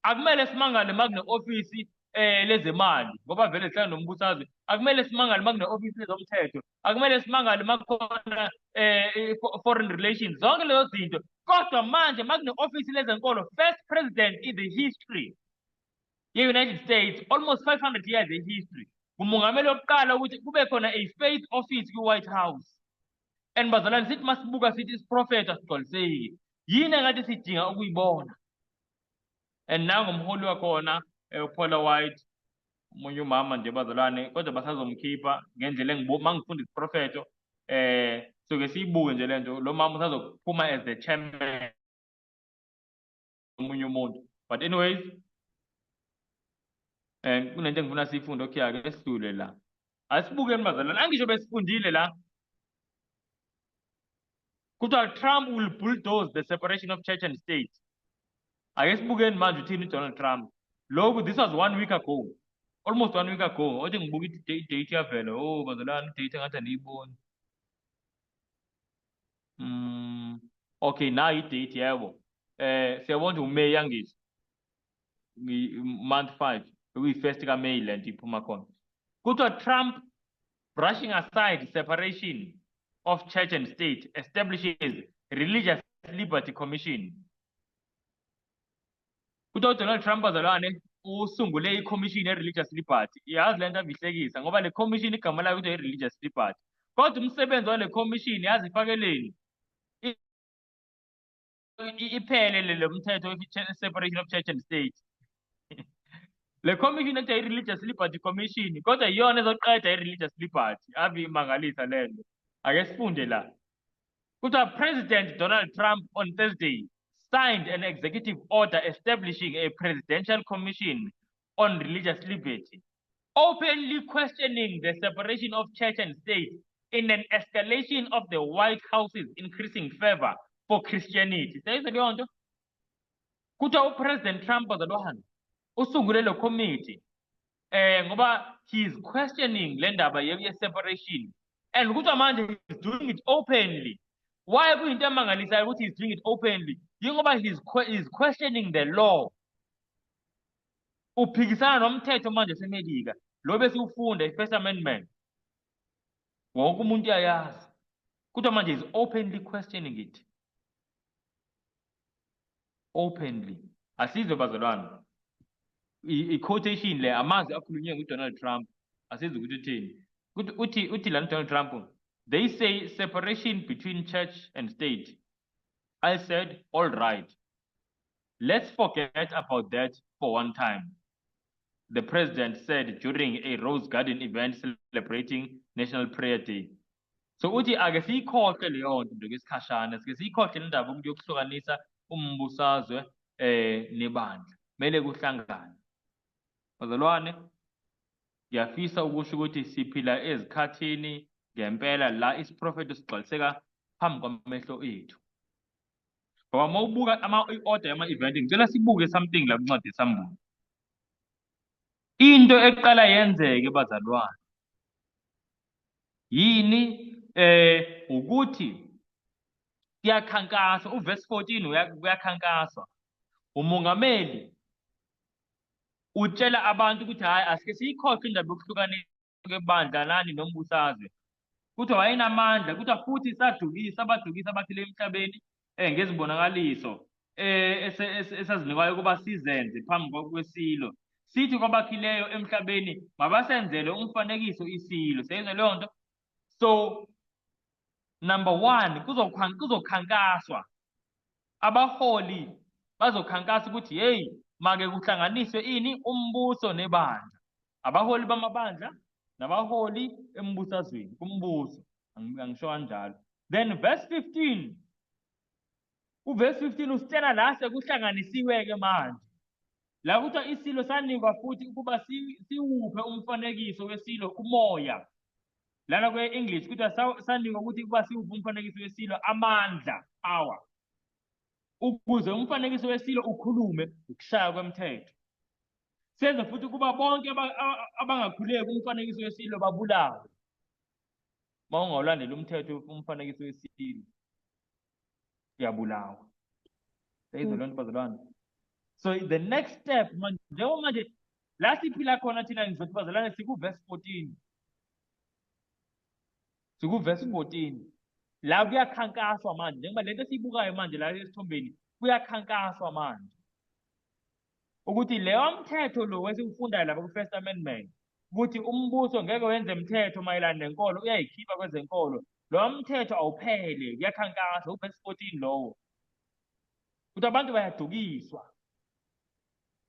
Akumele simangale uma kune-ofisi lezemali ngoba vele sihlala nombusazwe. Akumele simangale uma kune-ofisi lezomthetho. Akumele simangale uma kukhona foreign relations, zonke lezo zinto. Kodwa manje uma kune-ofisi lezenkolo, first president in the history ye-United States, almost 500 years in history, ngumongameli wokuqala ukuthi kube khona a faith office kwi-White House. And bazalwane, sithi masibuka sithi isiprofetho asigcwaliseki. Yini engathi sidinga ukuyibona? And nangu umholi wakhona, uPaula White, omunye umama nje bazalwane, kodwa basazomkhipha ngendlela uma ngifunda isiprofetho, soke siyibuke nje lento, lo mama usazophuma as the chairman omunye umuntu. But anyways, kunento engifuna siyifunde, okay, ake sidlule la. Asibukeni bazalwane, angisho besifundile la. Kuthiwa Trump will bulldoze the separation of church and state. Ake sibukeni manje uthini uDonald Trump. Lokhu, this was one week ago. Almost one week ago. Othi ngibuka i-date yavela. Oh bazalwane, i-date engathi aniyiboni. Okay, nayi i-date, yebo. Siyabona nje uMay, angithi. Month 5, bekuyi first kaMay lento iphuma khona. Kuthiwa Trump Brushing aside separation of church and state, establishes Religious Liberty Commission. Kuthiwa uDonald Trump, bazalwane, usungule i-commission ye-Religious Liberty. Yazi le nto avihlekisa ngoba le commission igama layo kuthiwa i-Religious Liberty. Kodwa umsebenzi wale commission, yazi, ifakeleni iphele le mthetho we-separation of church and state. Le commission ekuthiwa i-Religious Liberty Commission, kodwa iyona ezoqeda i-religious liberty. Ave imangalisa le nto. Ake sifunde la. Kuthiwa President Donald Trump on Thursday signed an executive order establishing a presidential commission on religious liberty, openly questioning the separation of church and state in an escalation of the White House's increasing favor for Christianity. Siyayizwa leyo nto? Kuthiwa uPresident Trump, bazalwane, usungule le committee ngoba he is questioning le ndaba ye-separation, and kuthiwa manje he's doing it openly. Why kuyinto emangalisayo ukuthi he's doing it openly? Yingoba he's questioning the law, uphikisana nomthetho manje seMelika lo besiwufunda, i-First Amendment, wonke umuntu uyayazi. Kuthiwa manje he's openly questioning it, openly. Asizwe, bazalwane, i-quotation le, amazwi akhulunywe nguDonald Trump. Asizwe ukuthi uthini. Uthi lana Donald Trump, "They say separation between church and state. I said, all right, let's forget about that for one time," the president said during a Rose Garden event celebrating National Prayer Day. So uthi ake siyikhohle leyo nto nje kwesikhashana, sike siyikhohle le ndaba ukuthi yokuhlukanisa umbusazwe nebandla, kumele kuhlangane. Bazalwane, ngiyafisa ukusho ukuthi siphila ezikhathini ngempela la isiprofetho sigcwaliseka phambi kwamehlo ethu. Ngoba uma ubuka i-order yama-event, ngicela sibuke something la kwincwadi yeSambulo. Into eqala yenzeke, bazalwane, yini? Ukuthi kuyakhankaswa, uverse 14, kuyakhankaswa. Umongameli utshela abantu ukuthi hhayi, asike siyikhohlwe indaba yokuhlukanisa kwebandla nani nombusazwe. Kuthiwa wayenamandla, kuthiwa futhi sadukisa, abadukisa abakhile emhlabeni ngezibonakaliso esazinikwayo ukuba sizenze phambi kwesilo, sithi kwabakhileyo emhlabeni mabasenzele umfanekiso isilo. Siyayizwa leyo nto? So number one, kuzokhankaswa, abaholi bazokhankasa ukuthi hey, make kuhlanganiswe ini, umbuso nebandla, abaholi bamabandla nabaholi embusazweni, kumbuso. Angisho kanjalo. Then verse 15, uverse 15 usitshela la sekuhlanganisiwe-ke manje, la kuthiwa isilo sanikwa futhi ukuba siwuphe umfanekiso wesilo umoya. Lana kwe-English kuthiwa sanikwa ukuthi ukuba siwuphe umfanekiso wesilo amandla, power, ukuze umfanekiso wesilo ukhulume ukushaya kwemthetho, senze futhi ukuba bonke abangakhuleki umfanekiso wesilo babulawe. Uma ungawulandeli umthetho, umfanekiso wesilo, uyabulawa. Seyizwa leyo nto, bazalwane? So the next step manje, njengoba manje la siphila khona thina, ngizothi, bazalwane, siku-verse 14, siku-verse 14 la kuyakhankaswa manje. Njengoba lento esiyibukayo manje la esithombeni, kuyakhankaswa manje ukuthi leyo mthetho lo esiwufundayo lapha ku-First Amendment, ukuthi umbuso ngeke wenze mthetho mayelana nenkolo, uyayikhipha kwezenkolo, lowo mthetho awuphele. Kuyakhankaswa, uverse 14 lowo, ukuthi abantu bayadukiswa,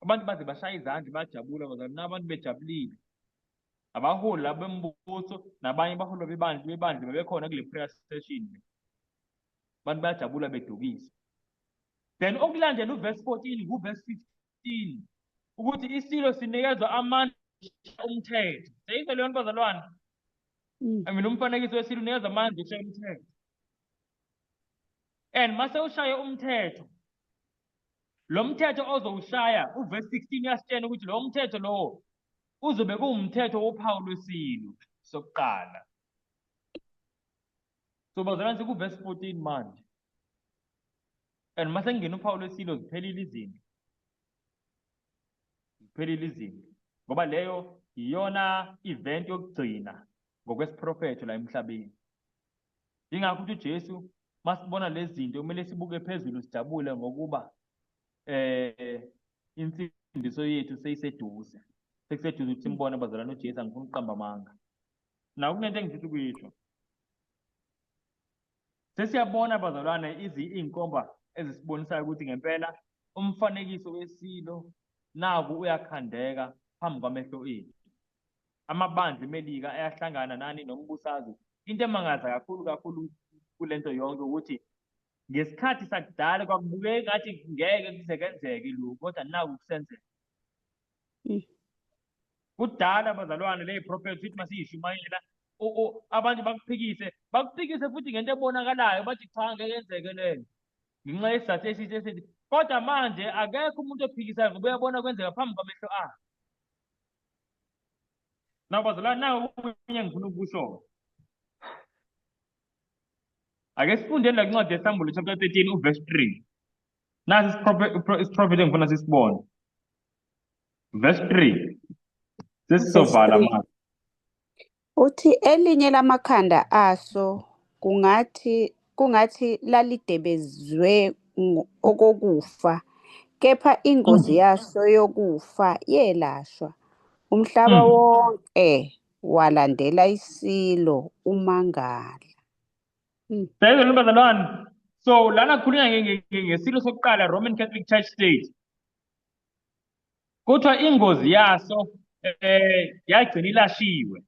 abantu baze bashaya izandla, bajabula, bazalwane. Nabantu bejabulile, abaholi labo bembuso nabanye abaholi bebandla bebekhona kule prayer session. Abantu bayajabula, bedukiswa. Then okulandela uverse 14 kuverse 15, ukuthi isilo sinikezwa amandla, umthetho. Seyizwa leyo nto, bazalwane? I mean, umfanekiso wesilo unikeza amandla ukushaya umthetho, and mase ushaye umthetho, lo mthetho ozowushaya, uverse 16 uyasitshela ukuthi lo mthetho lowo uzobe kuwumthetho wophawu lwesilo sokuqala. So bazalwane, sikuverse 14 manje, and mase kungena uphawu lwesilo, ziphelile izinto, ziphelile izinto, ngoba leyo iyona event yokugcina. Ngokwesiprofetho la emhlabeni. Yingakho ukuthi uJesu masibona lezi zinto kumele sibuke phezulu sijabule ngokuba insindiso yethu seyiseduze. Sekuseduze ukuthi simbone bazalwane uJesu, angifuni ukuqamba amanga. Naku kunento engifisa ukuyisho. Sesiyabona bazalwane iy'nkomba ezisibonisayo ukuthi ngempela umfanekiso wesilo naku uyakhandeka phambi kwamehlo ethu. Amabandla eMelika ayahlangana nani nombusazwe. Into emangaza kakhulu kakhulu kulento yonke ukuthi ngesikhathi sakudala kwakubukeka ngathi ngeke kuze kwenzeke lokhu, kodwa naku kusenzeka. Kudala bazalwane le prophet sithi masiyishumayela abantu bakuphikise, bakuphikise futhi ngento ebonakalayo, bathi cha ngeke yenzeke leyo ngenxa yesizathu esithi esithi. Kodwa manje akekho umuntu ophikisayo ngoba uyabona kwenzeka phambi kwamehlo akhe. Nawu bazalwane, nawu okunye engifuna ukukusho. Ake sifundeni la ncwadi yeSambulo chapter 13 uverse 3. Nasi isiprofethi engifuna sisibone. Verse 3. Sesizovala manje. Uthi elinye lamakhanda aso kungathi lalidebezwe okokufa, kepha ingozi yaso yokufa yelashwa. Umhlaba wonke walandela isilo umangala. Siyayizwa bazalwane. So lana kukhulunywa ngesilo sokuqala, Roman Catholic Church State. Kuthiwa ingozi yaso yagcina ilashiwe.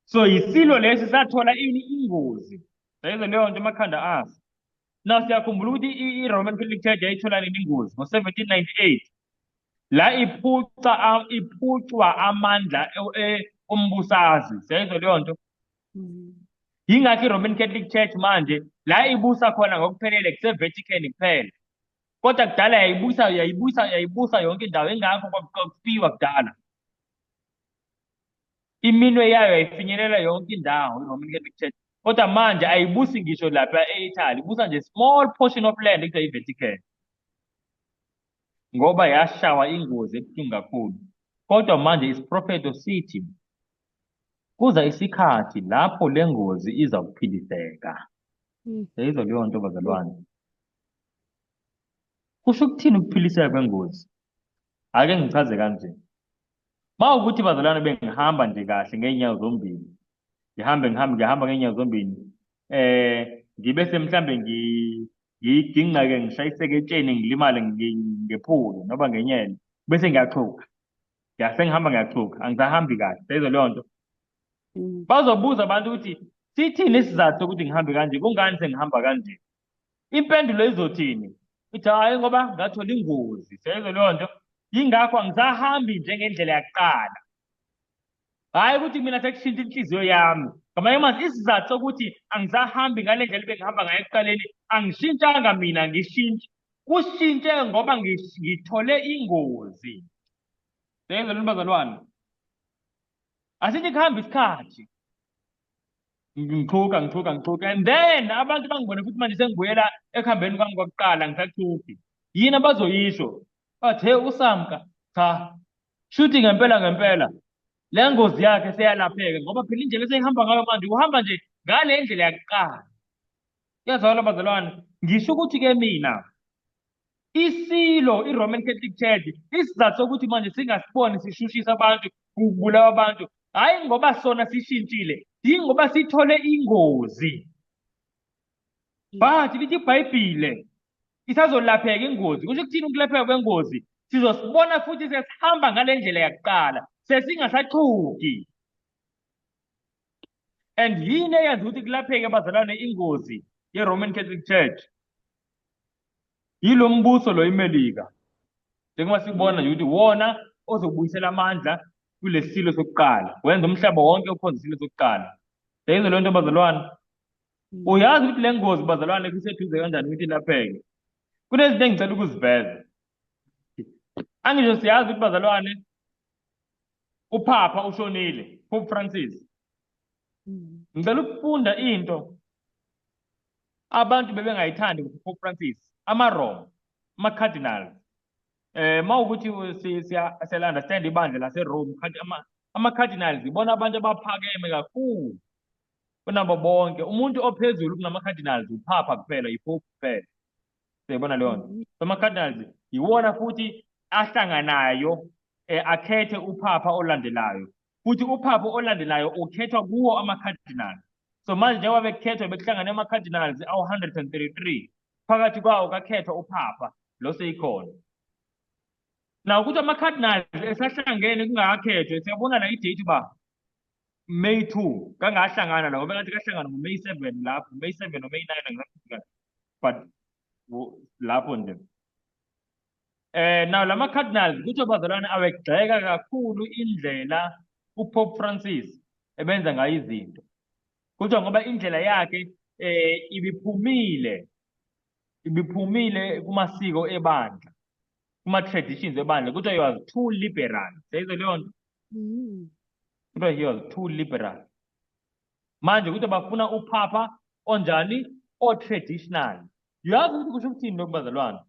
So yisilo lesi sathola ini ingozi. Siyayizwa leyo nto emakhanda aso. Now siyakhumbula ukuthi i-Roman Catholic Church yayithola nini ingozi? Ngo-1798. La iphucwa amandla ombusazwe. Siyayizwa leyo nto. Yingakho i-Roman Catholic Church manje la ibusa khona ngokuphelele kuse-Vatican kuphela. Kodwa kudala yayibusa, yayibusa, yayibusa yonke indawo, ingakho kwakufiwa kudala. Iminwe yayo yayifinyelela yonke indawo i-Roman Catholic Church. Kodwa manje ayibusi ngisho lapha e-Italy, ibusa nje small portion of land ekuthiwa i-Vatican. Ngoba yashawa ingozi ebuhlungu kakhulu. Kodwa manje isiprofetho sithi kuza isikhathi lapho le ngozi iza kuphiliseka. Yayizwa leyo nto bazalwane. Kusho ukuthini ukuphiliseka kwengozi? Ake ngichaze kanje. Uma ukuthi bazalwane bengihamba nje kahle ngey'nyawo zombili, ngihambe ngihambe ngihamba ngey'nyawo zombili, ngibe semhlambe ngigingqeke ngishayiseke etsheni ngilimale ngephuke noma ngenyele, bese ngiyaxhuga. Ngiyase ngihamba ngiyaxhuga, angisahambi kahle. Seyizwa leyo nto. Bazobuza abantu ukuthi sithini isizathu sokuthi ngihambe kanje, kungani sengihamba kanje? Impendulo izothini? Ithi hhayi ngoba ngathola ingozi. Seyizwa leyo nto. Yingakho angisahambi njengendlela yakuqala. Hhayi ukuthi mina sekushintsha inhliziyo yami. Ngamanye amazwi isizathu sokuthi angisahambi ngale ndlela ebengihamba ngayo ekuqaleni, angishintshanga mina, ngishintshe. Kushintshe ngoba ngithole ingozi. Seyizwa leyo nto bazalwane. Asithi kuhamba isikhathi. Ngixhuka, ngixhuka, ngixhuka. And then abantu bangibone futhi manje sengibuyela ekuhambeni kwami kwakuqala ngisaxhuki. Yini abazoyisho? Bathi hey uSamka, cha. Shuthi ngempela ngempela le ngozi yakhe seyalapheka ngoba phela indlela eseyihamba ngayo manje uhamba nje ngale ndlela yakuqala. Kuyazwakala bazalwane. Ngisho ukuthi ke mina isilo i-Roman Catholic Church isizathu sokuthi manje singasiboni sishushisa abantu kubulawa abantu, hhayi ngoba sona sishintshile, yingoba sithole ingozi. But lithi iBhayibhile isazolapheka ingozi. Kusho ukuthini ukulapheka kwengozi? Sizosibona futhi sesihamba ngale ndlela yakuqala, sesingasaxhugi. And yini eyenza ukuthi kulapheke bazalwane ingozi ye-Roman Catholic Church? Yilo mbuso lo iMelika. Njengoba sibona nje ukuthi wona ozobuyisela amandla kulesilo sokuqala, wenza umhlaba wonke ukhonze isilo sokuqala. Seyizwe leyo nto bazalwane. Uyazi ukuthi le ngozi bazalwane kuseduze kanjani ukuthi ilapheke. Kunezinto engicela ukuziveza. Angisho siyazi ukuthi bazalwane uPhapha ushonile, Pope Francis. Ngicela ukufunda into abantu bebengayithandi kuPope Francis, amaRoma, ama-cardinals. Mawukuthi siya understand ibandla laseRome, ama-cardinals ibona abantu abaphakeme kakhulu. Kunabo bonke umuntu ophezulu kunama-cardinals uphapha kuphela, yipope kuphela. Siyayibona leyo nto. Ama-cardinals yiwona futhi ahlanganayo akhethe uphapha olandelayo. Futhi uphapha olandelayo ukhethwa kuwo ama-cardinals. So manje njengoba bekukhethwa bekuhlangane ama-cardinals awu-133, phakathi kwawo kakhethwa uphapha lo seyikhona. Now ukuthi ama-cardinals esahlangene kungakakhethwa, siyabona la i-date uba May 2 kangahlangana la, ngoba ngathi kahlangana ngo-May 7 lapho, May 7 no May 9 angisakhulumi kahle, but lapho nje. Now lama cardinals kuthiwa bazalwane awegxeka kakhulu indlela uPope Francis ebenza ngayo izinto. Kuthiwa ngoba indlela yakhe ibiphumile kumasiko ebandla, kuma traditions ebandla. Kuthiwa he was too liberal. Seyizwe leyo nto? Kuthiwa he was too liberal. Manje kuthiwa bafuna uphapha onjani? O-traditional. Uyazi ukuthi kusho ukuthini lokhu bazalwane?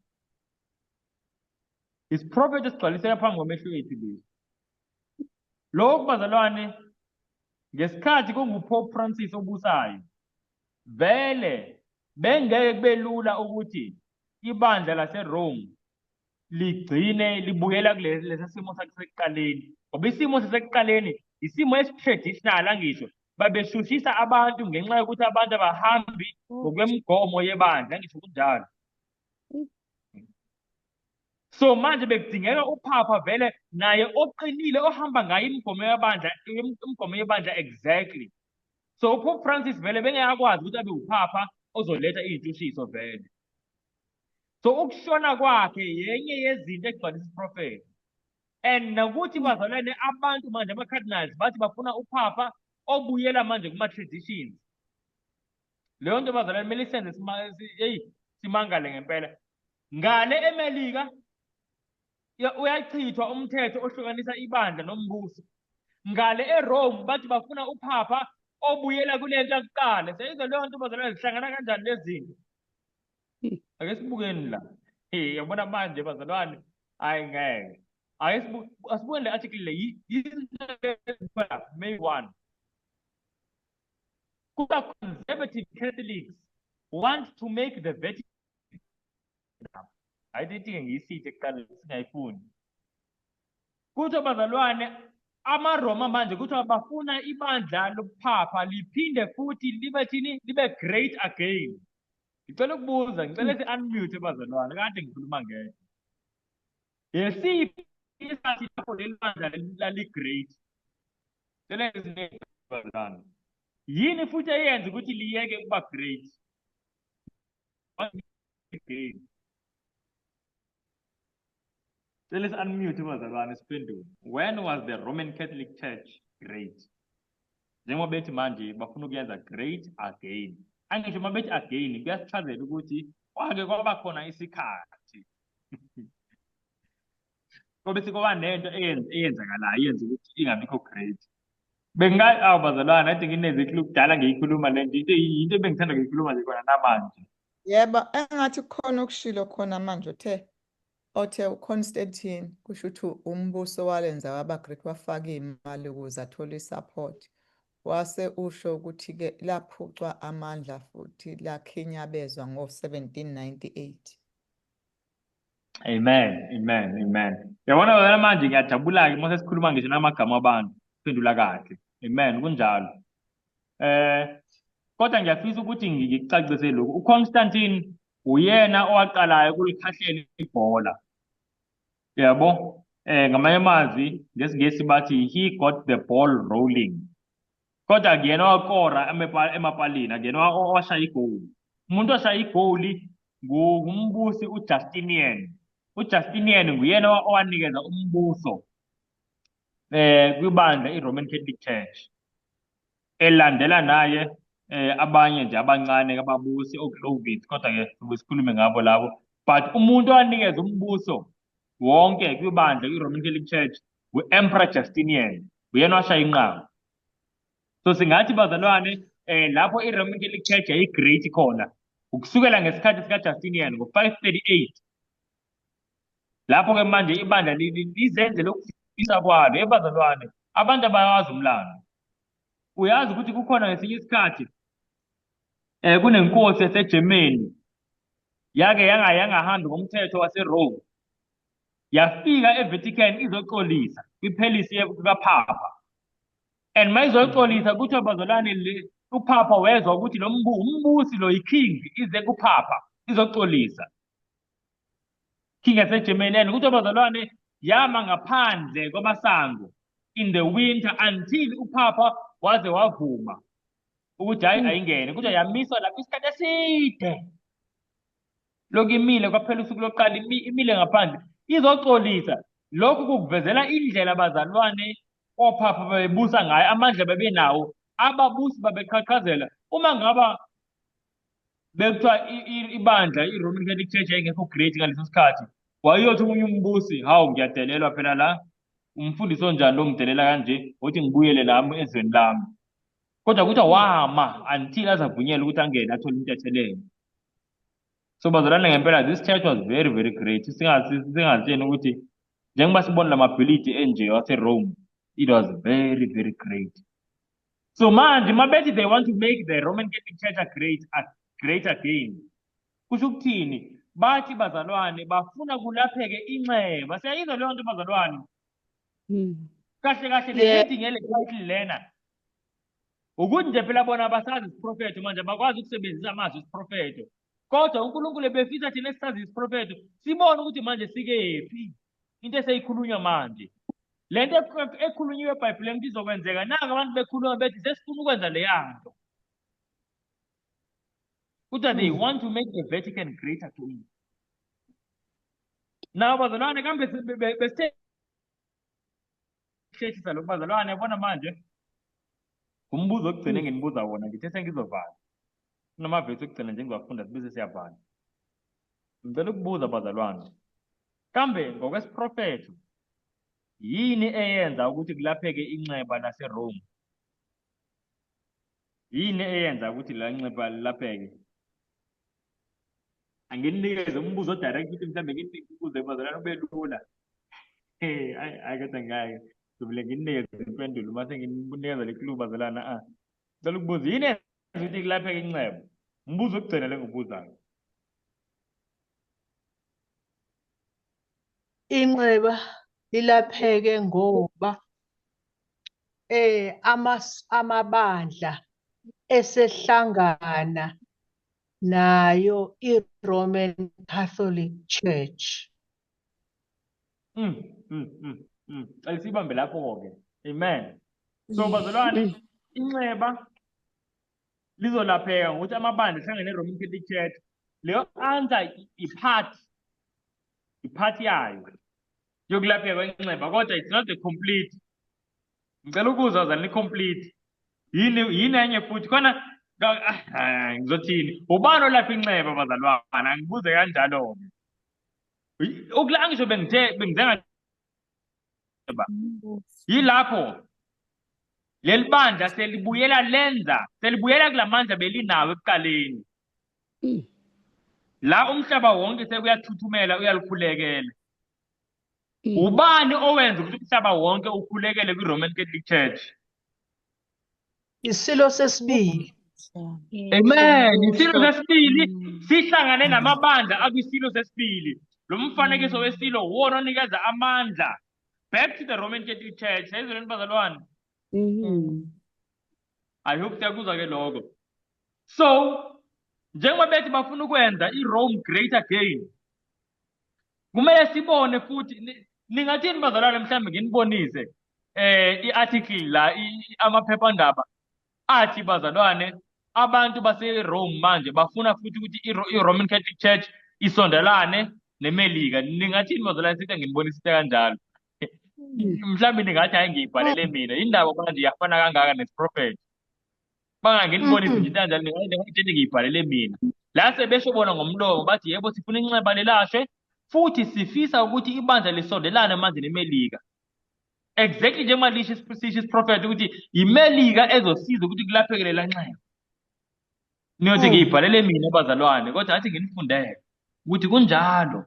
Isiprofetho esigcwaliseka phambi kwamehlo ethu lesi. Lokhu bazalwane, ngesikhathi kunguPope Francis obusayo, vele bengeke kube lula ukuthi ibandla laseRome ligcine libuyela kulesa simo sasekuqaleni. Ngoba isimo sasekuqaleni isimo esi-traditional, angisho babeshushisa abantu ngenxa yokuthi abantu abahambi ngokwemigomo yebandla, angisho kunjalo. So manje bekudingeka uphapha vele naye oqinile ohamba ngayo imigomo yebandla, imigomo yebandla exactly. So uPope Francis vele bengekakwazi ukuthi abe uphapha ozoletha iy'nshushiso vele. So ukushona kwakhe yenye yezinto egcwalisa isiprofetho. And nokuthi bazalwane abantu manje ama-cardinals bathi bafuna uphapha obuyela manje kuma-traditions. Leyo nto bazalwane kumele isenze simangale ngempela. Ngale eMelika uyachithwa umthetho ohlukanisa ibandla nombuso. Ngale eRome bathi bafuna uphapha obuyela kule nto yakuqala. Seyizwe leyo nto bazalwane, zihlangana kanjani lezi zinto? Ake sibukeni la. Hey, yabona manje bazalwane, hayi ngeke. Ake asibukeni le article le, May 1. Kuba conservative Catholics want to make the Vatican. Hayi ithi ke ngiyisithe kuqala singayifuni. Kuthiwa bazalwane amaRoma manje kuthiwa bafuna ibandla lobuphapha liphinde futhi libe thini, libe great again. Ngicela ukubuza, ngicela si-unmute bazalwane, kade ngikhuluma ngedwa. Yesiphi isikhathi lapho leli bandla lali-great? Cela bazalwane. Yini futhi eyenza ukuthi liyeke ukuba great? Again. Cela si-unmute bazalwane siphendule. When was the Roman Catholic Church great? Njengoba bethi manje bafuna ukuyenza great again. Angisho uma bethi again kuyasichazela ukuthi kwake kwaba khona isikhathi. Kobe sekuba nento eyenzakalayo eyenza ukuthi ingabikho great. Awu bazalwane, kade ngineziklu kudala ngiyikhuluma le nto, into ebengithanda ukuyikhuluma nje khona namanje. Yebo, engathi kukhona okushilo khona manje othe uConstantine kusho ukuthi umbuso walenza waba great, wafaka imali ukuze athole i-support. Wase usho ukuthi-ke laphucwa amandla futhi lakhinyabezwa ngo-1798. Amen, amen, amen. Yabona wena manje ngiyajabula-ke uma sesikhuluma ngisho namagama abantu, phendula kahle. Amen, kunjalo. Kodwa ngiyafisa ukuthi ngikucacise lokhu. uConstantine uyena owaqalayo ukulikhahlela ibhola. Yabo? Ngamanye amazwi ngesiNgisi bathi he got the ball rolling. Kodwa akuyena owakora emapalini, akuyena owashaya igoli. Umuntu oshaya igoli ngumbusi uJustinian. uJustinian nguyena owanikeza umbuso kwibandla iRoman Catholic Church. Elandela naye abanye nje abancane ababusi oClovis, kodwa ke sibuye sikhulume ngabo labo. But umuntu owanikeza umbuso wonke kwibandla iRoman Catholic Church ngu-Emperor Justinian, uyena washaya inqaba. So singathi bazalwane lapho iRoman Catholic Church yayi-great khona ukusukela ngesikhathi sikaJustinian ngo-538. Lapho ke manje ibandla lizenzele ukufisa kwalo. Bazalwane, abantu abayawazi umlando. Uyazi ukuthi kukhona ngesinye isikhathi kunenkosi yaseGermany yake yangahambi ngomthetho waseRome. Yafika eVatican izoxolisa kwiphelisi kaPapa. And mayizoxolisa kuthiwa bazalwane uPapa wezwa ukuthi lo umbusi lo yiking ize kuPapa izoxolisa. King yaseGermany and kuthiwa bazalwane yama ngaphandle kwamasango in the winter until uPapa waze wavuma ukuthi hayi ayingene. Kuthiwa yamiswa lapho isikhathi eside. Lokhu imile kwaphela usuku lokuqala imile ngaphandle izoxolisa. Lokhu kukuvezela indlela abazalwane ophapha babebusa ngayo, amandla babenawo, ababusi babeqhaqhazela. Uma ngaba bekuthiwa ibandla i-Roman Catholic Church yayingekho great ngaleso sikhathi, wayeyothi omunye umbusi, hawu ngiyadelelwa phela la, umfundisi onjani lo ngidelela kanje, uthi ngibuyele nami ezweni lami. Kodwa kuthiwa wama until azavunyelwa ukuthi angene athole intethelelo. So bazalwane ngempela this church was very very great. Singazitsheni ukuthi njengoba sibona lamabhilidi enje waseRome, it was very very great. So manje mabethi they want to make the Roman Catholic Church a great again. Kusho ukuthini? Bathi bazalwane bafuna kulapheke inxeba. Siyayizwa leyo nto bazalwane. Kahle kahle le heading yale title lena. Ukuthi nje phela bona abasazi isiprofetho manje, abakwazi ukusebenzisa amazwi esiprofetho. Kodwa uNkulunkulu ebefisa thina esisazi isiprofetho sibone ukuthi manje sikephi. Into eseyikhulunywa manje. Le nto ekhulunyiwe eBhayibhelini ukuthi izokwenzeka, naka abantu bekhuluma bethi sesifuna ukwenza leya nto. Kuthiwa they want to make the Vatican great again. Now bazalwane kambe besithe hlehla lokhu bazalwane, yabona manje umbuzo wokugcina enginibuza wona, ngithe sengizovala. Kunamavesi okugcina nje engiwafunda bese siyavala. Ngicela ukubuza bazalwane, kambe ngokwesiprofetho yini eyenza ukuthi kulapheke inxeba laseRome? Yini eyenza ukuthi la nxeba lilapheke? Anginikeze umbuzo direct ukuthi mhlawumbe ngikubuze bazalwane ube lula. Hey, ayi ayi kodwa ngeke. Ngizovele nginikeze impendulo mase ngininikeza le clue bazalwane. Ah. Ngicela ukubuza yini eyenza ukuthi kulapheke inxeba? Umbuzo wokugcina le engiwubuzayo. Inxeba lilapheke ngoba amabandla esehlangana nayo i-Roman Catholic Church. Cela sibambe lapho-ke. Amen. So bazalwane, inxeba lizolapheka ngokuthi amabandla ahlangane ne-Roman Catholic Church. Leyo answer i-part yayo yokulapheka kwenxeba, kodwa it's not the complete. Ngicela ukuzwa bazalwane i-complete. Yini yini enye futhi khona ngizothini? Ubani olapha inxeba bazalwane? Angibuze kanjalo-ke. Ukula angisho bengithe bengize yilapho leli bandla selibuyela lenza selibuyela kulamandla belinawo ekuqaleni. La umhlaba wonke sekuyathuthumela uyalikhulekela. Ubani owenza ukuthi umhlaba wonke ukhulekele kwi-Roman Catholic Church? Isilo sesibili. Amen. Isilo sesibili sihlangane namabandla akwisilo sesibili. Lo mfanekiso wesilo wona onikeza amandla back to the Roman Catholic Church. Siyayizwa bazalwane? I hope siyakuzwa ke lokho. So njengoba bethi bafuna ukwenza i-Rome great again, kumele sibone futhi ningathini bazalwane, mhlawumbe nginibonise i-article la amaphephandaba athi bazalwane abantu base-Rome manje bafuna futhi ukuthi i-Roman Catholic Church isondelane neMelika. Ningathini bazalwane sithi nginibonise into kanjalo? Mhlawumbe ningathi hayi ngiyibhalele mina. Indaba manje iyafana kangaka nesiprofetho. Banganginibonise nje into kanjalo ningathi ngiyibhalele mina. La sebesho bona ngomlomo bathi yebo sifuna inxeba lelashwe futhi sifisa ukuthi ibandla lisondelane manje neMelika. Exactly njengoba lisho sisho isiprofetho ukuthi iMelika ezosiza ukuthi kulapheke lela nxeba. Niyothi ngiyibhalele mina bazalwane, kodwa athi nginifundele ukuthi kunjalo.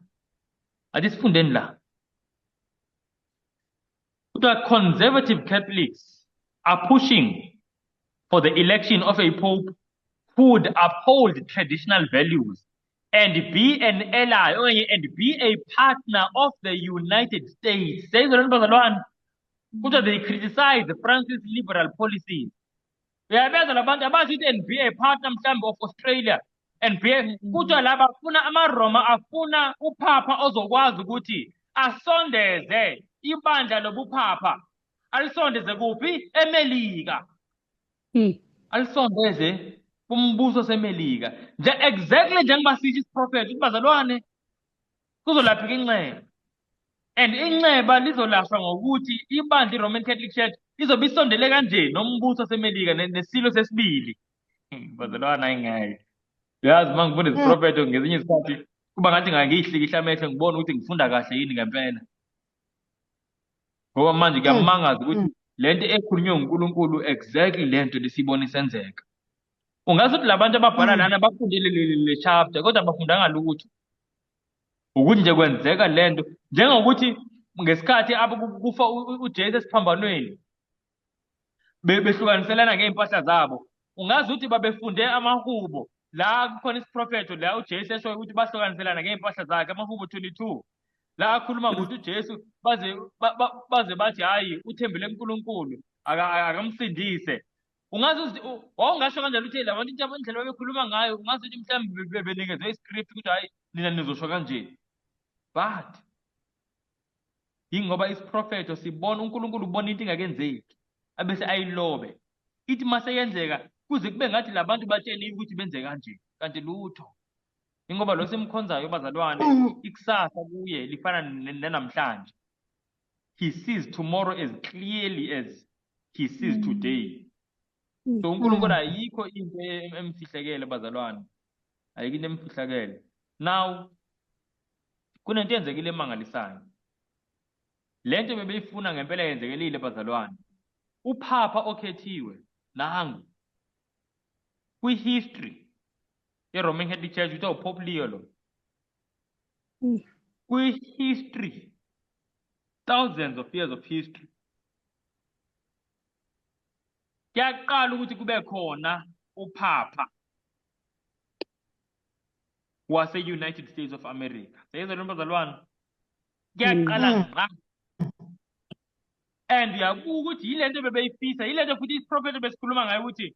Athi sifundeni la. Kuthiwa conservative Catholics are pushing for the election of a pope who would uphold traditional values and be an ally okanye and be a partner of the United States. Seyizwa lento bazalwane? Kuthiwa they criticize Francis liberal policies. Uyabezwa labantu abazi ukuthi and be a partner mhlawumbe of Australia and be a, kuthiwa la bafuna amaRoma afuna uphapha ozokwazi ukuthi asondeze ibandla lobuphapha alisondeze kuphi? EMelika. Alisondeze kumbuso seMelika. Nje exactly njengoba sisho isiprofetho ukuthi bazalwane kuzolapheka inxeba. And inxeba lizolashwa ngokuthi ibandla iRoman Catholic Church izobe isondele kanje nombuso seMelika nesilo sesibili. Bazalwane ayingeke. Uyazi uma ngifunda iziprofetho ngezinye izikhathi kuba ngathi ngangiyihlikihla amehlo ngibone ukuthi ngifunda kahle yini ngempela. Ngoba manje kuyamangaza ukuthi lento ekhulunywe uNkulunkulu exactly lento lesiyibona isenzeka. Ungazi ukuthi labantu ababhala lana bafundile le chapter kodwa abafundanga lutho. Ukuthi nje kwenzeka lento njengokuthi ngesikhathi kufa uJesu esiphambanweni behlukaniselana ngey'mpahla zabo. Ungazi ukuthi babefunde amahubo la kukhona isiprofetho la uJesu esho ukuthi bahlukaniselana ngey'mpahla zakhe, amahubo 22 la akhuluma ngokuthi uJesu baze bathi hhayi uthembele kuNkulunkulu akamsindise. Ungazi wawungasho kanjalo ukuthi la bantu indlela babekhuluma ngayo ungazi ukuthi mhlawumbe bebenikezwe iscript ukuthi hhayi nina nizosho kanje. But yingoba isiprofetho sibona uNkulunkulu ubona into ingakenzeki abese ayilobe. Ithi mase yenzeka kuze kube ngathi labantu batsheliwe ukuthi benze kanje kanti lutho. Ingoba lo simkhonzayo bazalwane ikusasa kuye lifana nenamhlanje. He sees tomorrow as clearly as he sees today. So uNkulunkulu ayikho into emfihlekele bazalwane. Ayikho into emfihlakele. Now kunento eyenzekile emangalisayo. Lento bebeyifuna ngempela yenzekelile bazalwane. Uphapha okhethiwe nangu kwi-history ye-Roman Catholic Church kuthiwa uPope Leo lo. Kwi-history, thousands of years of history, kuyaqala ukuthi kube khona uphapha wase-United States of America. Seyizwa lo bazalwane? Kuyaqala ngqa. And uyabuka ukuthi yile nto bebeyifisa, yile nto futhi isiprofetho besikhuluma ngayo ukuthi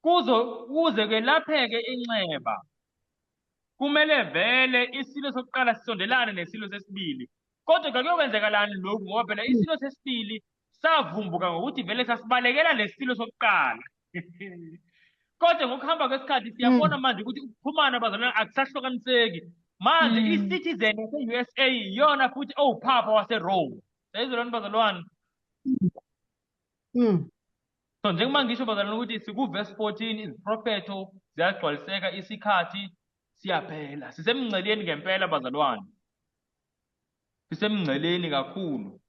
kuze kwelapheke inxeba kumele vele isilo sokuqala sisondelane nesilo sesibili. Kodwa kuyokwenzekalani lokhu ngoba phela isilo sesibili savumbuka ngokuthi vele sasibalekela lesilo sokuqala. Kodwa ngokuhamba kwesikhathi siyabona manje ukuthi ukuxhumana bazalwane akusahlukaniseki. Manje i-citizen yase-USA iyona futhi owuphapha waseRome. Siyayizwa bazalwane? So njengoba ngisho bazalwane ukuthi siku-verse 14 iziprofetho ziyagcwaliseka, isikhathi siyaphela. Sisemngceleni ngempela bazalwane. Sisemngceleni kakhulu.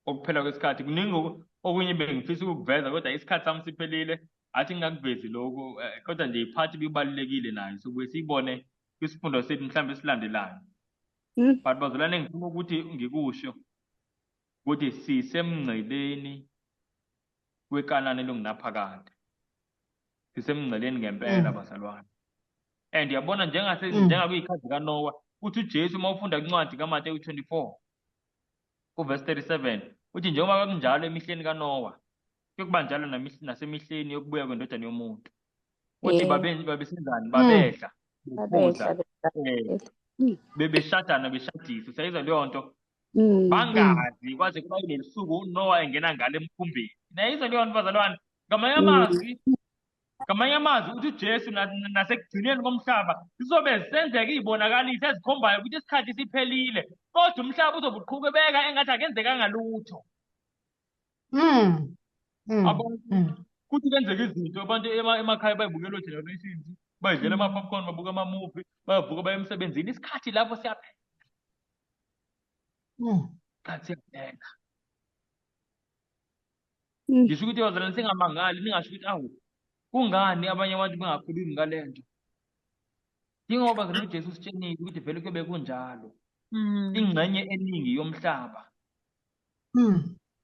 Okuphela kwesikhathi kuningi okunye bengifisa ukukuveza kodwa isikhathi sami siphelile. Athi ngingakuvezi lokhu kodwa nje iphathi ibibalulekile nayo sokuye siyibone kwisifundo sethu mhlawumbe esilandelayo. But bazalwane ngifuna ukuthi ngikusho ukuthi sisemngceleni weKanani elungunaphakade. Sisemngceleni ngempela bazalwane. And uyabona njengakuyikhathi kaNoah uthi uJesu uma ufunda incwadi kaMateyu 24 kuverse 37 uthi njengoba kwakunjalo emihleni kaNoah kuyokuba njalo nasemihleni yokubuya kwendodana yomuntu. Uthi babesenzani? Babedla, bephuza, bebeshadana beshadisa. Usayizwa leyo nto? Bangazi kwaze kuba yileli suku uNoah engena ngale emkhumbini. Nayizwa leyo nto bazalwane? Ngamanye amazwi uthi uJesu nasekugcineni komhlaba zizobe zisenzeka iy'bonakaliso ezikhombayo ukuthi isikhathi siphelile, kodwa umhlaba uzobe uqhubeka engathi akenzekanga lutho. Abantu kuthi kwenzeka izinto abantu emakhaya bayibukela o-Generations, bayidlela ama-popcorn, babuka ama-movie, bayavuka baye emsebenzini. Isikhathi lapho siyaphela. Isikhathi siyaphela. Ngisho ukuthi bazalwane singamangali, ningasho ukuthi awu kungani abanye abantu bengakhulumi ngale nto. Yingoba bazalwane uJesu usitshenile ukuthi vele kuyobe kunjalo. Ingxenye eningi yomhlaba.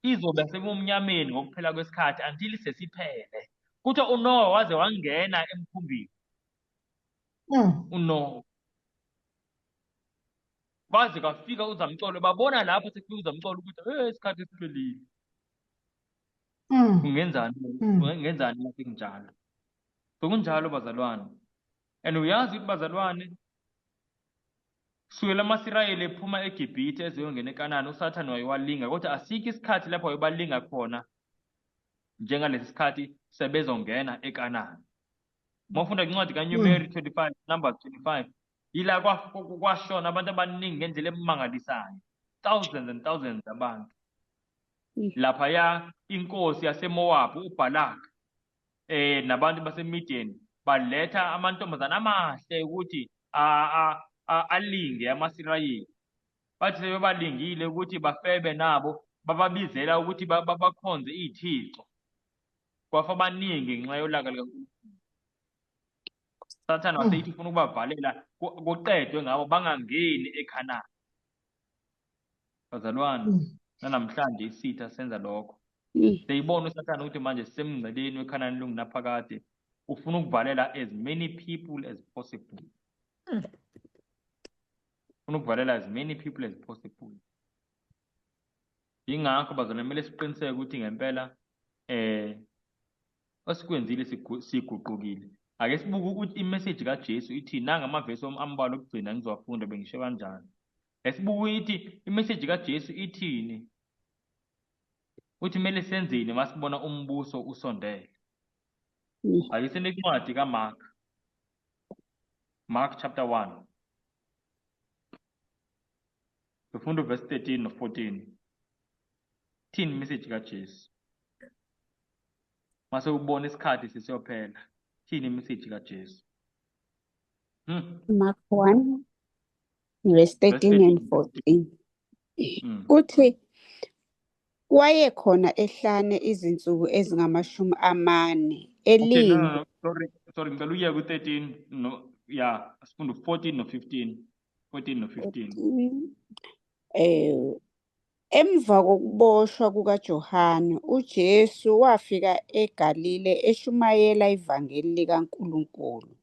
Izobe sebumnyameni ngokuphela kwesikhathi until sesiphele. Kuthiwa uNoah waze wangena emkhumbini. UNoah. Baze kwafika uzamcolo, babona lapho sekufika uzamcolo ukuthi hey, isikhathi siphelile. Kungenzani? Kungenzani uma sekunjalo? Sekunjalo bazalwane. And uyazi ukuthi bazalwane, kusukela amaSirayeli ephuma eGibhithe ezeyongena eKanani, uSathane wayewalinga, kodwa asikho isikhathi lapho wayebalinga khona njengalesi sikhathi sebezongena eKanani. Uma ufunda incwadi kaNumeri 25, Numbers 25, yila kwashona abantu abaningi ngendlela emangalisayo, thousands and thousands abantu. Laphaya inkosi yaseMowabi uBhalak nabantu baseMidian baletha amantombazana amahle ukuthi alinge amaSirayeli. Bathi sebebalingile ukuthi bafebe nabo, bababizela ukuthi bakhonze iy'thixo. Kwafa abaningi ngenxa yolaka likaNkulunkulu. Sathane waseyithi ufuna ukubavalela kuqedwe ngabo bangangeni eKhanani. Bazalwane, nanamhlanje isitha senza lokho. Seyibona uSathane ukuthi manje sisemngceleni weKhanani lungunaphakade, ufuna ukuvalela as many people as possible. Ufuna ukuvalela as many people as possible. Yingakho bazalwane kumele siqiniseke ukuthi ngempela esikwenzile siguqukile. Ake sibuke ukuthi imessage kaJesu ithi nanga amavesi ambalwa okugcina ngizowafunda bengisho kanjani. Esibuke ithi imessage kaJesu ithini? Uthi kumele senzeni masibona umbuso usondele. Ake sine incwadi kaMark. Mark chapter 1. Sifunda verse 13 no 14. Thini message kaJesu? Mase ubona isikhathi sesiyophela. Thini message kaJesu? Mark 1 verse 13 and 14. Uthi wayekhona ehlane izinsuku ezingama-40 Okay, no, sorry, ngicela uye ku-13 no, yeah, asifunda 14 no 15. 14 no 15. Emva kokuboshwa kukaJohane, uJesu wafika eGalile eshumayela ivangeli likaNkulunkulu.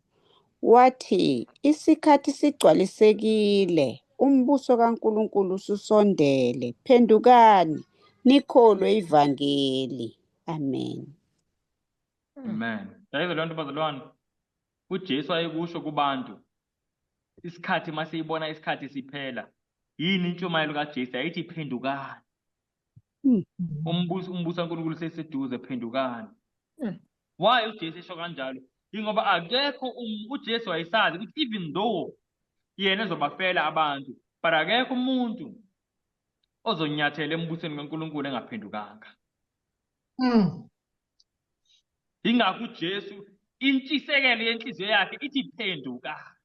Wathi, isikhathi sigcwalisekile, umbuso kaNkulunkulu ususondele. Phendukani, nikholwe ivangeli. Amen. Amen. Yayizo leyo nto bazalwane. uJesu ayekusho kubantu isikhathi maseyibona isikhathi siphela. Yini intshumayelo kaJesu? Yayithi phendukani. Umbuso kaNkulunkulu seseduze, phendukani. Why uJesu esho kanjalo? Ingoba akekho uJesu wayesazi ukuthi even though yena ezobafela abantu, but akekho umuntu ozonyathela embusweni kaNkulunkulu engaphendukanga. Ingakho uJesu intshisekelo yenhliziyo yakhe ithi phenduka.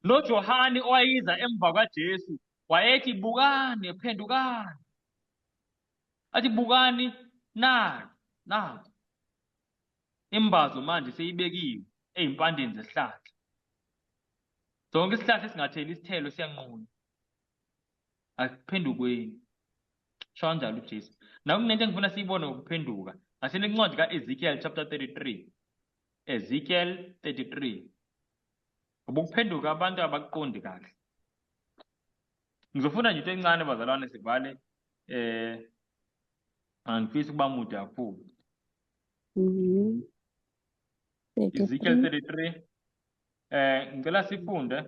NoJohane owayiza emva kwaJesu wayethi bukani, phendukani. Athi bukani naku. Imbazo manje seyibekiwe ezimpandeni zesihlahla. Zonke isihlahla esingatheli isithelo siyanqunywa. Akuphendukweni. Sho kanjalo uJesu. Naku kunento engifuna siyibone ngokuphenduka. Asine incwadi kaEzekiel chapter 33. Ezekiel 33. Ngoba ukuphenduka abantu abakuqondi kahle. Ngizofunda nje into encane bazalwane sivale, angifisi ukuba mude kakhulu. Ezekiel 33. Ngicela sifunde.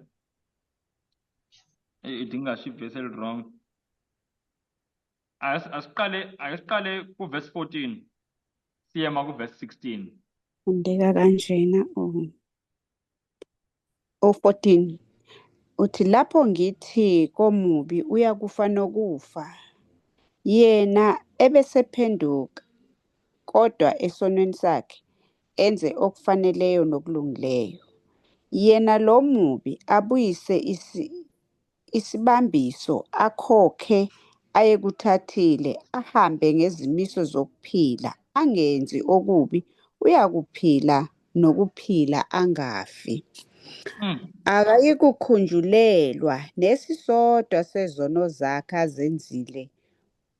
Idingasho ivesi eli wrong. Asiqale ku verse 14. Siyema ku verse 16. Fundeka kanjena o 14. Uthi lapho ngithi komubi uyakufa nokufa, yena ebesephenduka kodwa esonweni sakhe enze okufaneleyo nokulungileyo. Yena lo mubi abuyise isibambiso akhokhe ayekuthathile, ahambe ngezimiso zokuphila, angenzi okubi, uyakuphila nokuphila angafi. Akayikukhunjulelwa nesisodwa sezono zakhe azenzile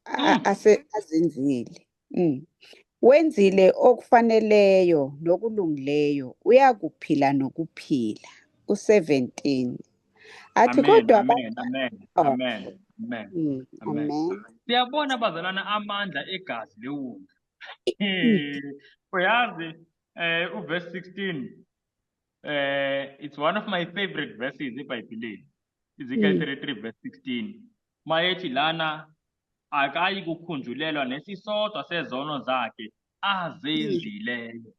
Ase azenzile. Wenzile okufaneleyo nokulungileyo, uyakuphila nokuphila. U-17. Athi Amen, kodwa amen, amen, Oh. amen, amen. Amen. Amen. Siyabona bazalwana amandla egazi lewundlu. Uyazi uverse 16, it's one of my favorite verses eBhayibhelini. Ezekiel 33 verse 16. Mayethi lana akayi kukhunjulelwa nesisodwa sezono zakhe azenzileyo.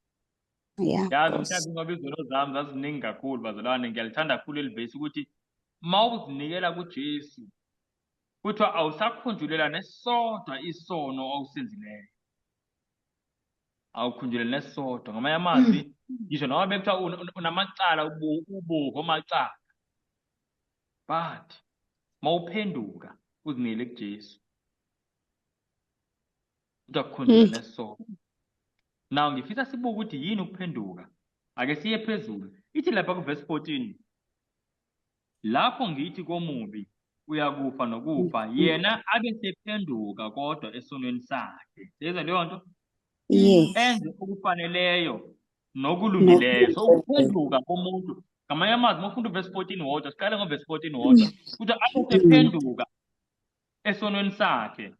Yazi Nkosi. mhlawumbe ngoba izono zami zaziningi kakhulu bazalwane, ngiyalithanda kakhulu leli vesi ukuthi mawuzinikela kuJesu kuthiwa awusakhunjulelwa nesisodwa isono awusenzileyo. Awukhunjulelwa nesisodwa. Ngamanye amazwi ngisho noma bekuthiwa unamacala, ubuho amacala, but mawuphenduka uzinikele kuJesu kuthiwa kukhunjulelwa nesisodwa. Now ngifisa sibuke ukuthi yini ukuphenduka. Ake siye phezulu. Ithi lapha kuverse 14, lapho ngithi komubi uyakufa nokufa, yena abe sephenduka kodwa esonweni sakhe. Siyezwa leyo nto? Yes. Enze okufaneleyo nokulungileyo. So ukuphenduka komuntu, ngamanye amazwi uma ufunda uverse 14 wodwa, siqale ngoverse 14 wodwa, kuthiwa abe sephenduka esonweni sakhe,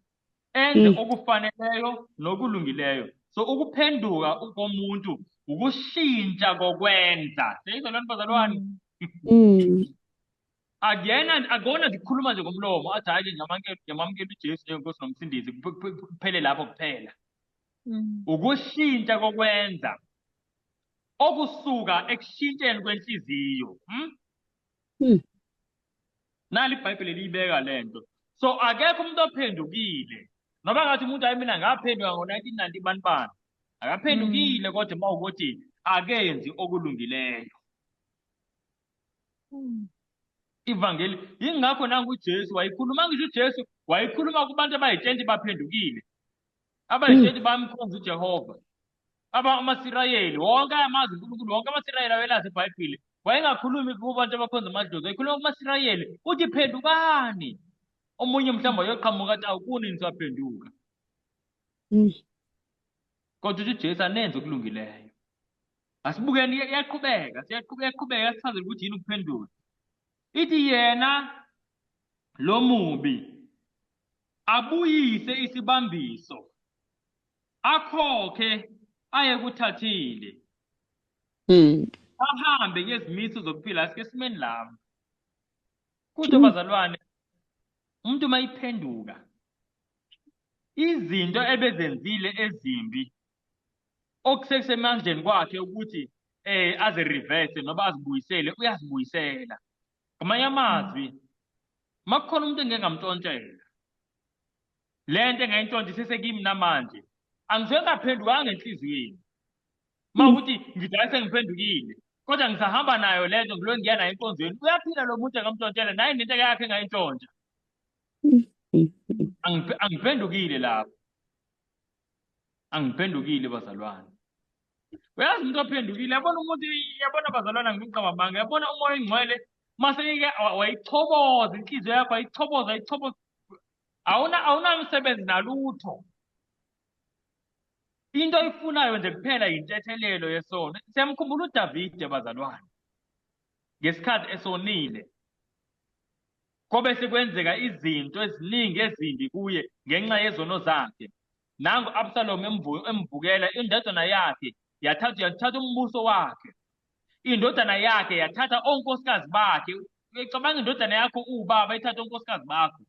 enze okufaneleyo nokulungileyo. So ukuphenduka komuntu ukushintsha kokwenza. Siyizwa leyo nto bazalwane? Akuyena, akona nje ukukhuluma nje ngomlomo athi hayi ngiyamamukela uJesu njengenkosi nomsindisi, kuphele lapho kuphela. Ukushintsha kokwenza okusuka ekushintsheni kwenhliziyo. Nali iBhayibheli liyibeka lento. So akekho umuntu ophendukile. Noma ngathi umuntu hayi mina ngaphenduka ngo-1990 bani bani. Akaphendukile kodwa mawukuthi akenzi okulungileyo. Ivangeli yingakho nangu uJesu wayikhuluma, ngisho uJesu wayikhuluma kubantu abayitshenti baphendukile. Abayitshenti bamkhonza uJehova. Aba amaSirayeli wonke ayamazi uNkulunkulu, wonke amaSirayeli awelazi iBhayibheli. Wayengakhulumi kubantu abakhonza amadlozi, wayekhuluma kumaSirayeli uthi phendukani. Omunye mhlawumbe wayoqhamuka athi awukuni nisaphenduka. Kodwa uthi uJesu anenze okulungileyo. Asibukeni, iyaqhubeka, siyaqhubeka, iyaqhubeka, yasichazela ukuthi yini ukuphenduka. Ithi yena lo mubi abuyise isibambiso, akhokhe ayekuthathile. Ahambe ngezimiso zokuphila. Asike simeni lapho. Kuthi bazalwane, umuntu mayiphenduka izinto ebezenzile ezimbi okusesemandleni kwakhe ukuthi aze reverse noma azibuyisele, uyazibuyisela. Ngamanye amazwi, makukhona umuntu engeke ngamntshontshela le nto engayintshontsha isesekimi namanje, angisuke ngaphendukanga enhliziyweni. Mawukuthi ngithi hayi sengiphendukile, kodwa ngisahamba nayo le nto, ngiloku ngiya nayo enkonzweni, uyaphila lo muntu engamntshontshela naye nento yakhe engayintshontsha. Angiphendukile lapho. Angiphendukile bazalwane. Uyazi umuntu ophendukile, yabona umuntu, yabona bazalwane, angikuqamba amanga, yabona uMoya oNgcwele maseyike wayichoboza inhliziyo yakho, wayichoboza, wayichoboza. Awunamsebenzi nalutho. Into oyifunayo nje kuphela yintethelelo yesono. Siyamkhumbula uDavide bazalwane, ngesikhathi esonile kobe sekwenzeka izinto eziningi ezimbi kuye ngenxa yezono zakhe. Nangu Absalom emvukela, indodana yakhe yathatha umbuso wakhe. Indodana yakhe yathatha onkosikazi bakhe. Uyacabanga indodana yakho uwubaba ithatha onkosikazi bakho.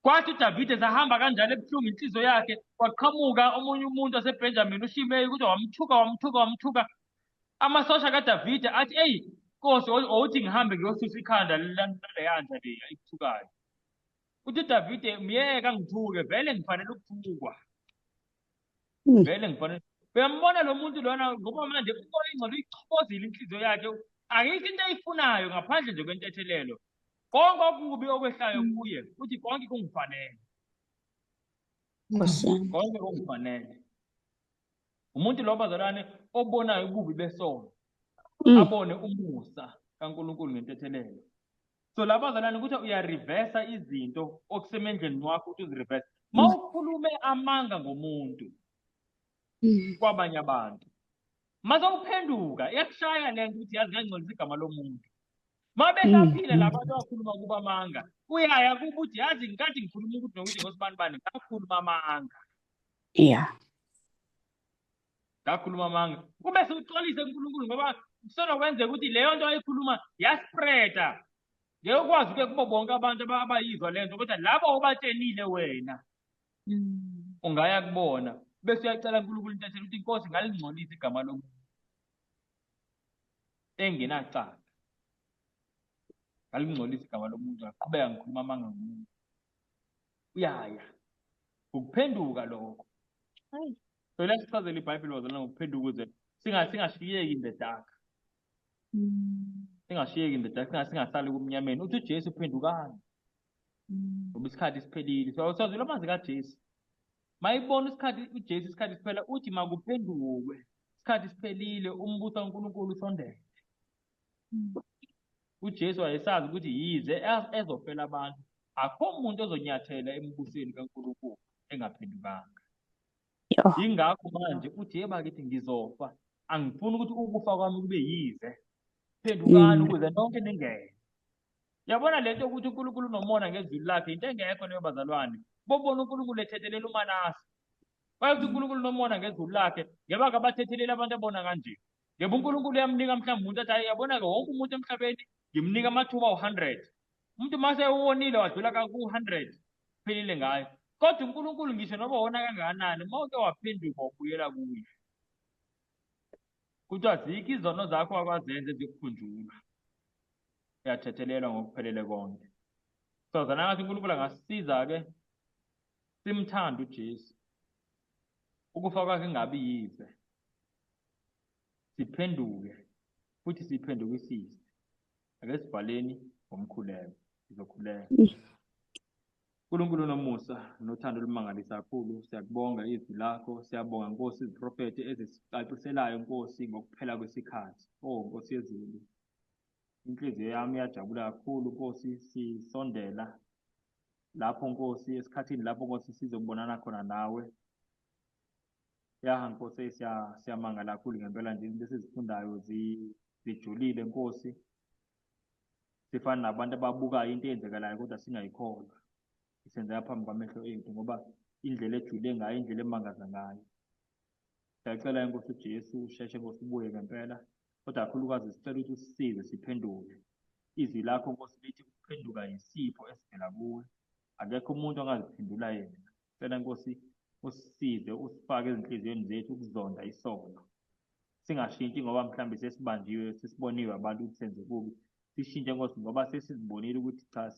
Kwathi uDavide sahamba kanjalo ebuhlungu inhliziyo yakhe, kwaqhamuka omunye umuntu waseBenjamin, uShimeyi, ukuthi wamthuka, wamthuka, wamthuka. Amasosha kaDavide athi, eyi Nkosi, owuthi ngihambe ngiyosusa ikhanda laleya nja leya ikuthukayo. Uthi uDavide, myeke angithuke, vele ngifanele ukuthukwa. Vele ngifanele. Uyambona lo muntu lona, ngoba manje uMoya oNgcwele uyichobozile inhliziyo yakhe, akikho into ayifunayo ngaphandle nje kwentethelelo. Konke okubi okwehlayo kuye, uthi konke kungifanele. Nkosi yami. Konke kungifanele. Umuntu lo bazalwane obonayo ububi besono, abone umusa kaNkulunkulu ngentethelelo. So la bazalwane ukuthi uyarivesa izinto okusemendleni wakho ukuthi uzirivese. Uma ukhulume amanga ngomuntu kwabanye abantu, mase uphenduka iyakushaya le nto ukuthi yazi ngangcolisa igama lomuntu. Uma besaphila la bantu abakhuluma kuba amanga, uyaya kubo uthi yazi ngenkathi ngikhuluma ukuthi nokuthi ngosibani bani ngakhuluma amanga. Ngakhuluma amanga. Kube sewuxolise kuNkulunkulu ngoba kusonokwenzeka ukuthi leyo nto ayikhuluma yaspreada. Ngeke ukwazi ukuya kubo bonke abantu abayizwa le nto, kodwa labo obatshenile wena ungaya kubona bese uyacela uNkulunkulu intethelo ukuthi inkosi ngalingcolisa igama lomuntu engenacala. Ngalingcolisa igama lomuntu, ngaqhubeka ngikhuluma amanga ngomuntu. Uyaya. Ukuphenduka lokho. So liyasichazela iBhayibheli bazalwane ngokuphenduka ukuze singashiyeki in the dark. Singashiyeki in the dark, singahlali kumnyameni. Uthi uJesu phendukani. Ngoba isikhathi siphelile. So sazwile amazwi kaJesu. Mayibona isikhathi uJesu isikhathi siphela uthi makuphendukwe. Isikhathi siphelile, umbuso kaNkulunkulu usondele. UJesu wayesazi ukuthi yize ezofela abantu, akho umuntu ozonyathela embusweni kaNkulunkulu engaphendukanga. Yingakho manje uthi yeba kithi ngizofa, angifuni ukuthi ukufa kwami kube yize. Phendukani ukuze nonke ningene. Yabona lento yokuthi uNkulunkulu unomona ngezulu lakhe, into engekho leyo bazalwane. Bobona uNkulunkulu ethethelela uManase. Bayokuthi uNkulunkulu unomona ngezulu lakhe, ngeke akabathethelela abantu abona kanje. Ngebe uNkulunkulu uyamnika mhlawumbe umuntu athi hayi yabona-ke wonke umuntu emhlabeni ngimnika amathuba awu-100. Umuntu mase ewonile wadlula ku-100 phelile ngayo. Kodwa uNkulunkulu ngisho noba wona kangakanani, uma uke waphenduka wabuyela kuye. Kuthiwa zikho izono zakho akwazenza eziyokukhunjulwa. Uyathethelelwa ngokuphelele konke. So zana ngathi uNkulunkulu angasisiza-ke simthande uJesu. Ukufa kwakhe kungabi yize. Siphenduke futhi siphendukisise. Ake sibhaleni ngomkhuleko. Sizokhuleka. uNkulunkulu nomusa nothando olumangalisa kakhulu, siyakubonga izwi lakho, siyabonga Nkosi iziprofethi ezisicaciselayo Nkosi ngokuphela kwesikhathi. Oh Nkosi yezulu, inhliziyo yami iyajabula kakhulu Nkosi, sisondela lapho Nkosi, esikhathini lapho Nkosi sizobonana khona nawe. Ya Nkosi, siyamangala kakhulu ngempela nje izinto esizifundayo zijulile Nkosi. Sifana nabantu ababukayo into eyenzekalayo kodwa singayikholwa. Isenzeka phambi kwamehlo ethu ngoba indlela ejule ngayo, indlela emangaza ngayo. Siyacela Nkosi uJesu usheshe Nkosi ubuye ngempela, kodwa kakhulukazi sicela ukuthi usisize siphenduke. Izwi lakho Nkosi lithi ukuphenduka yisipho esivela kuwe. Akekho umuntu ongaziphendula yena. Cela Nkosi usisize usifake ezinhliziyweni zethu ukuzonda isono. Singashintshi ngoba mhlawumbe sesibanjiwe, sesiboniwe abantu ukuthi senze kubi. Sishintshe Nkosi ngoba sesizibonile ukuthi cha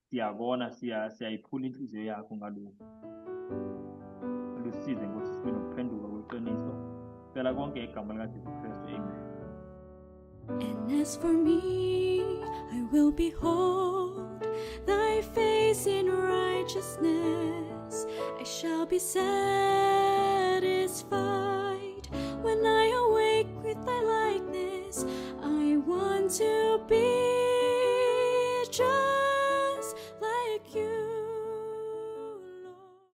siyakona, siyayiphula inhliziyo yakho ngalokhu. Lusize Nkosi sibe nokuphenduka kweqiniso. Cela konke egameni likaJesu Kristu. Amen. And as for me, I will behold thy face in righteousness. I shall be satisfied.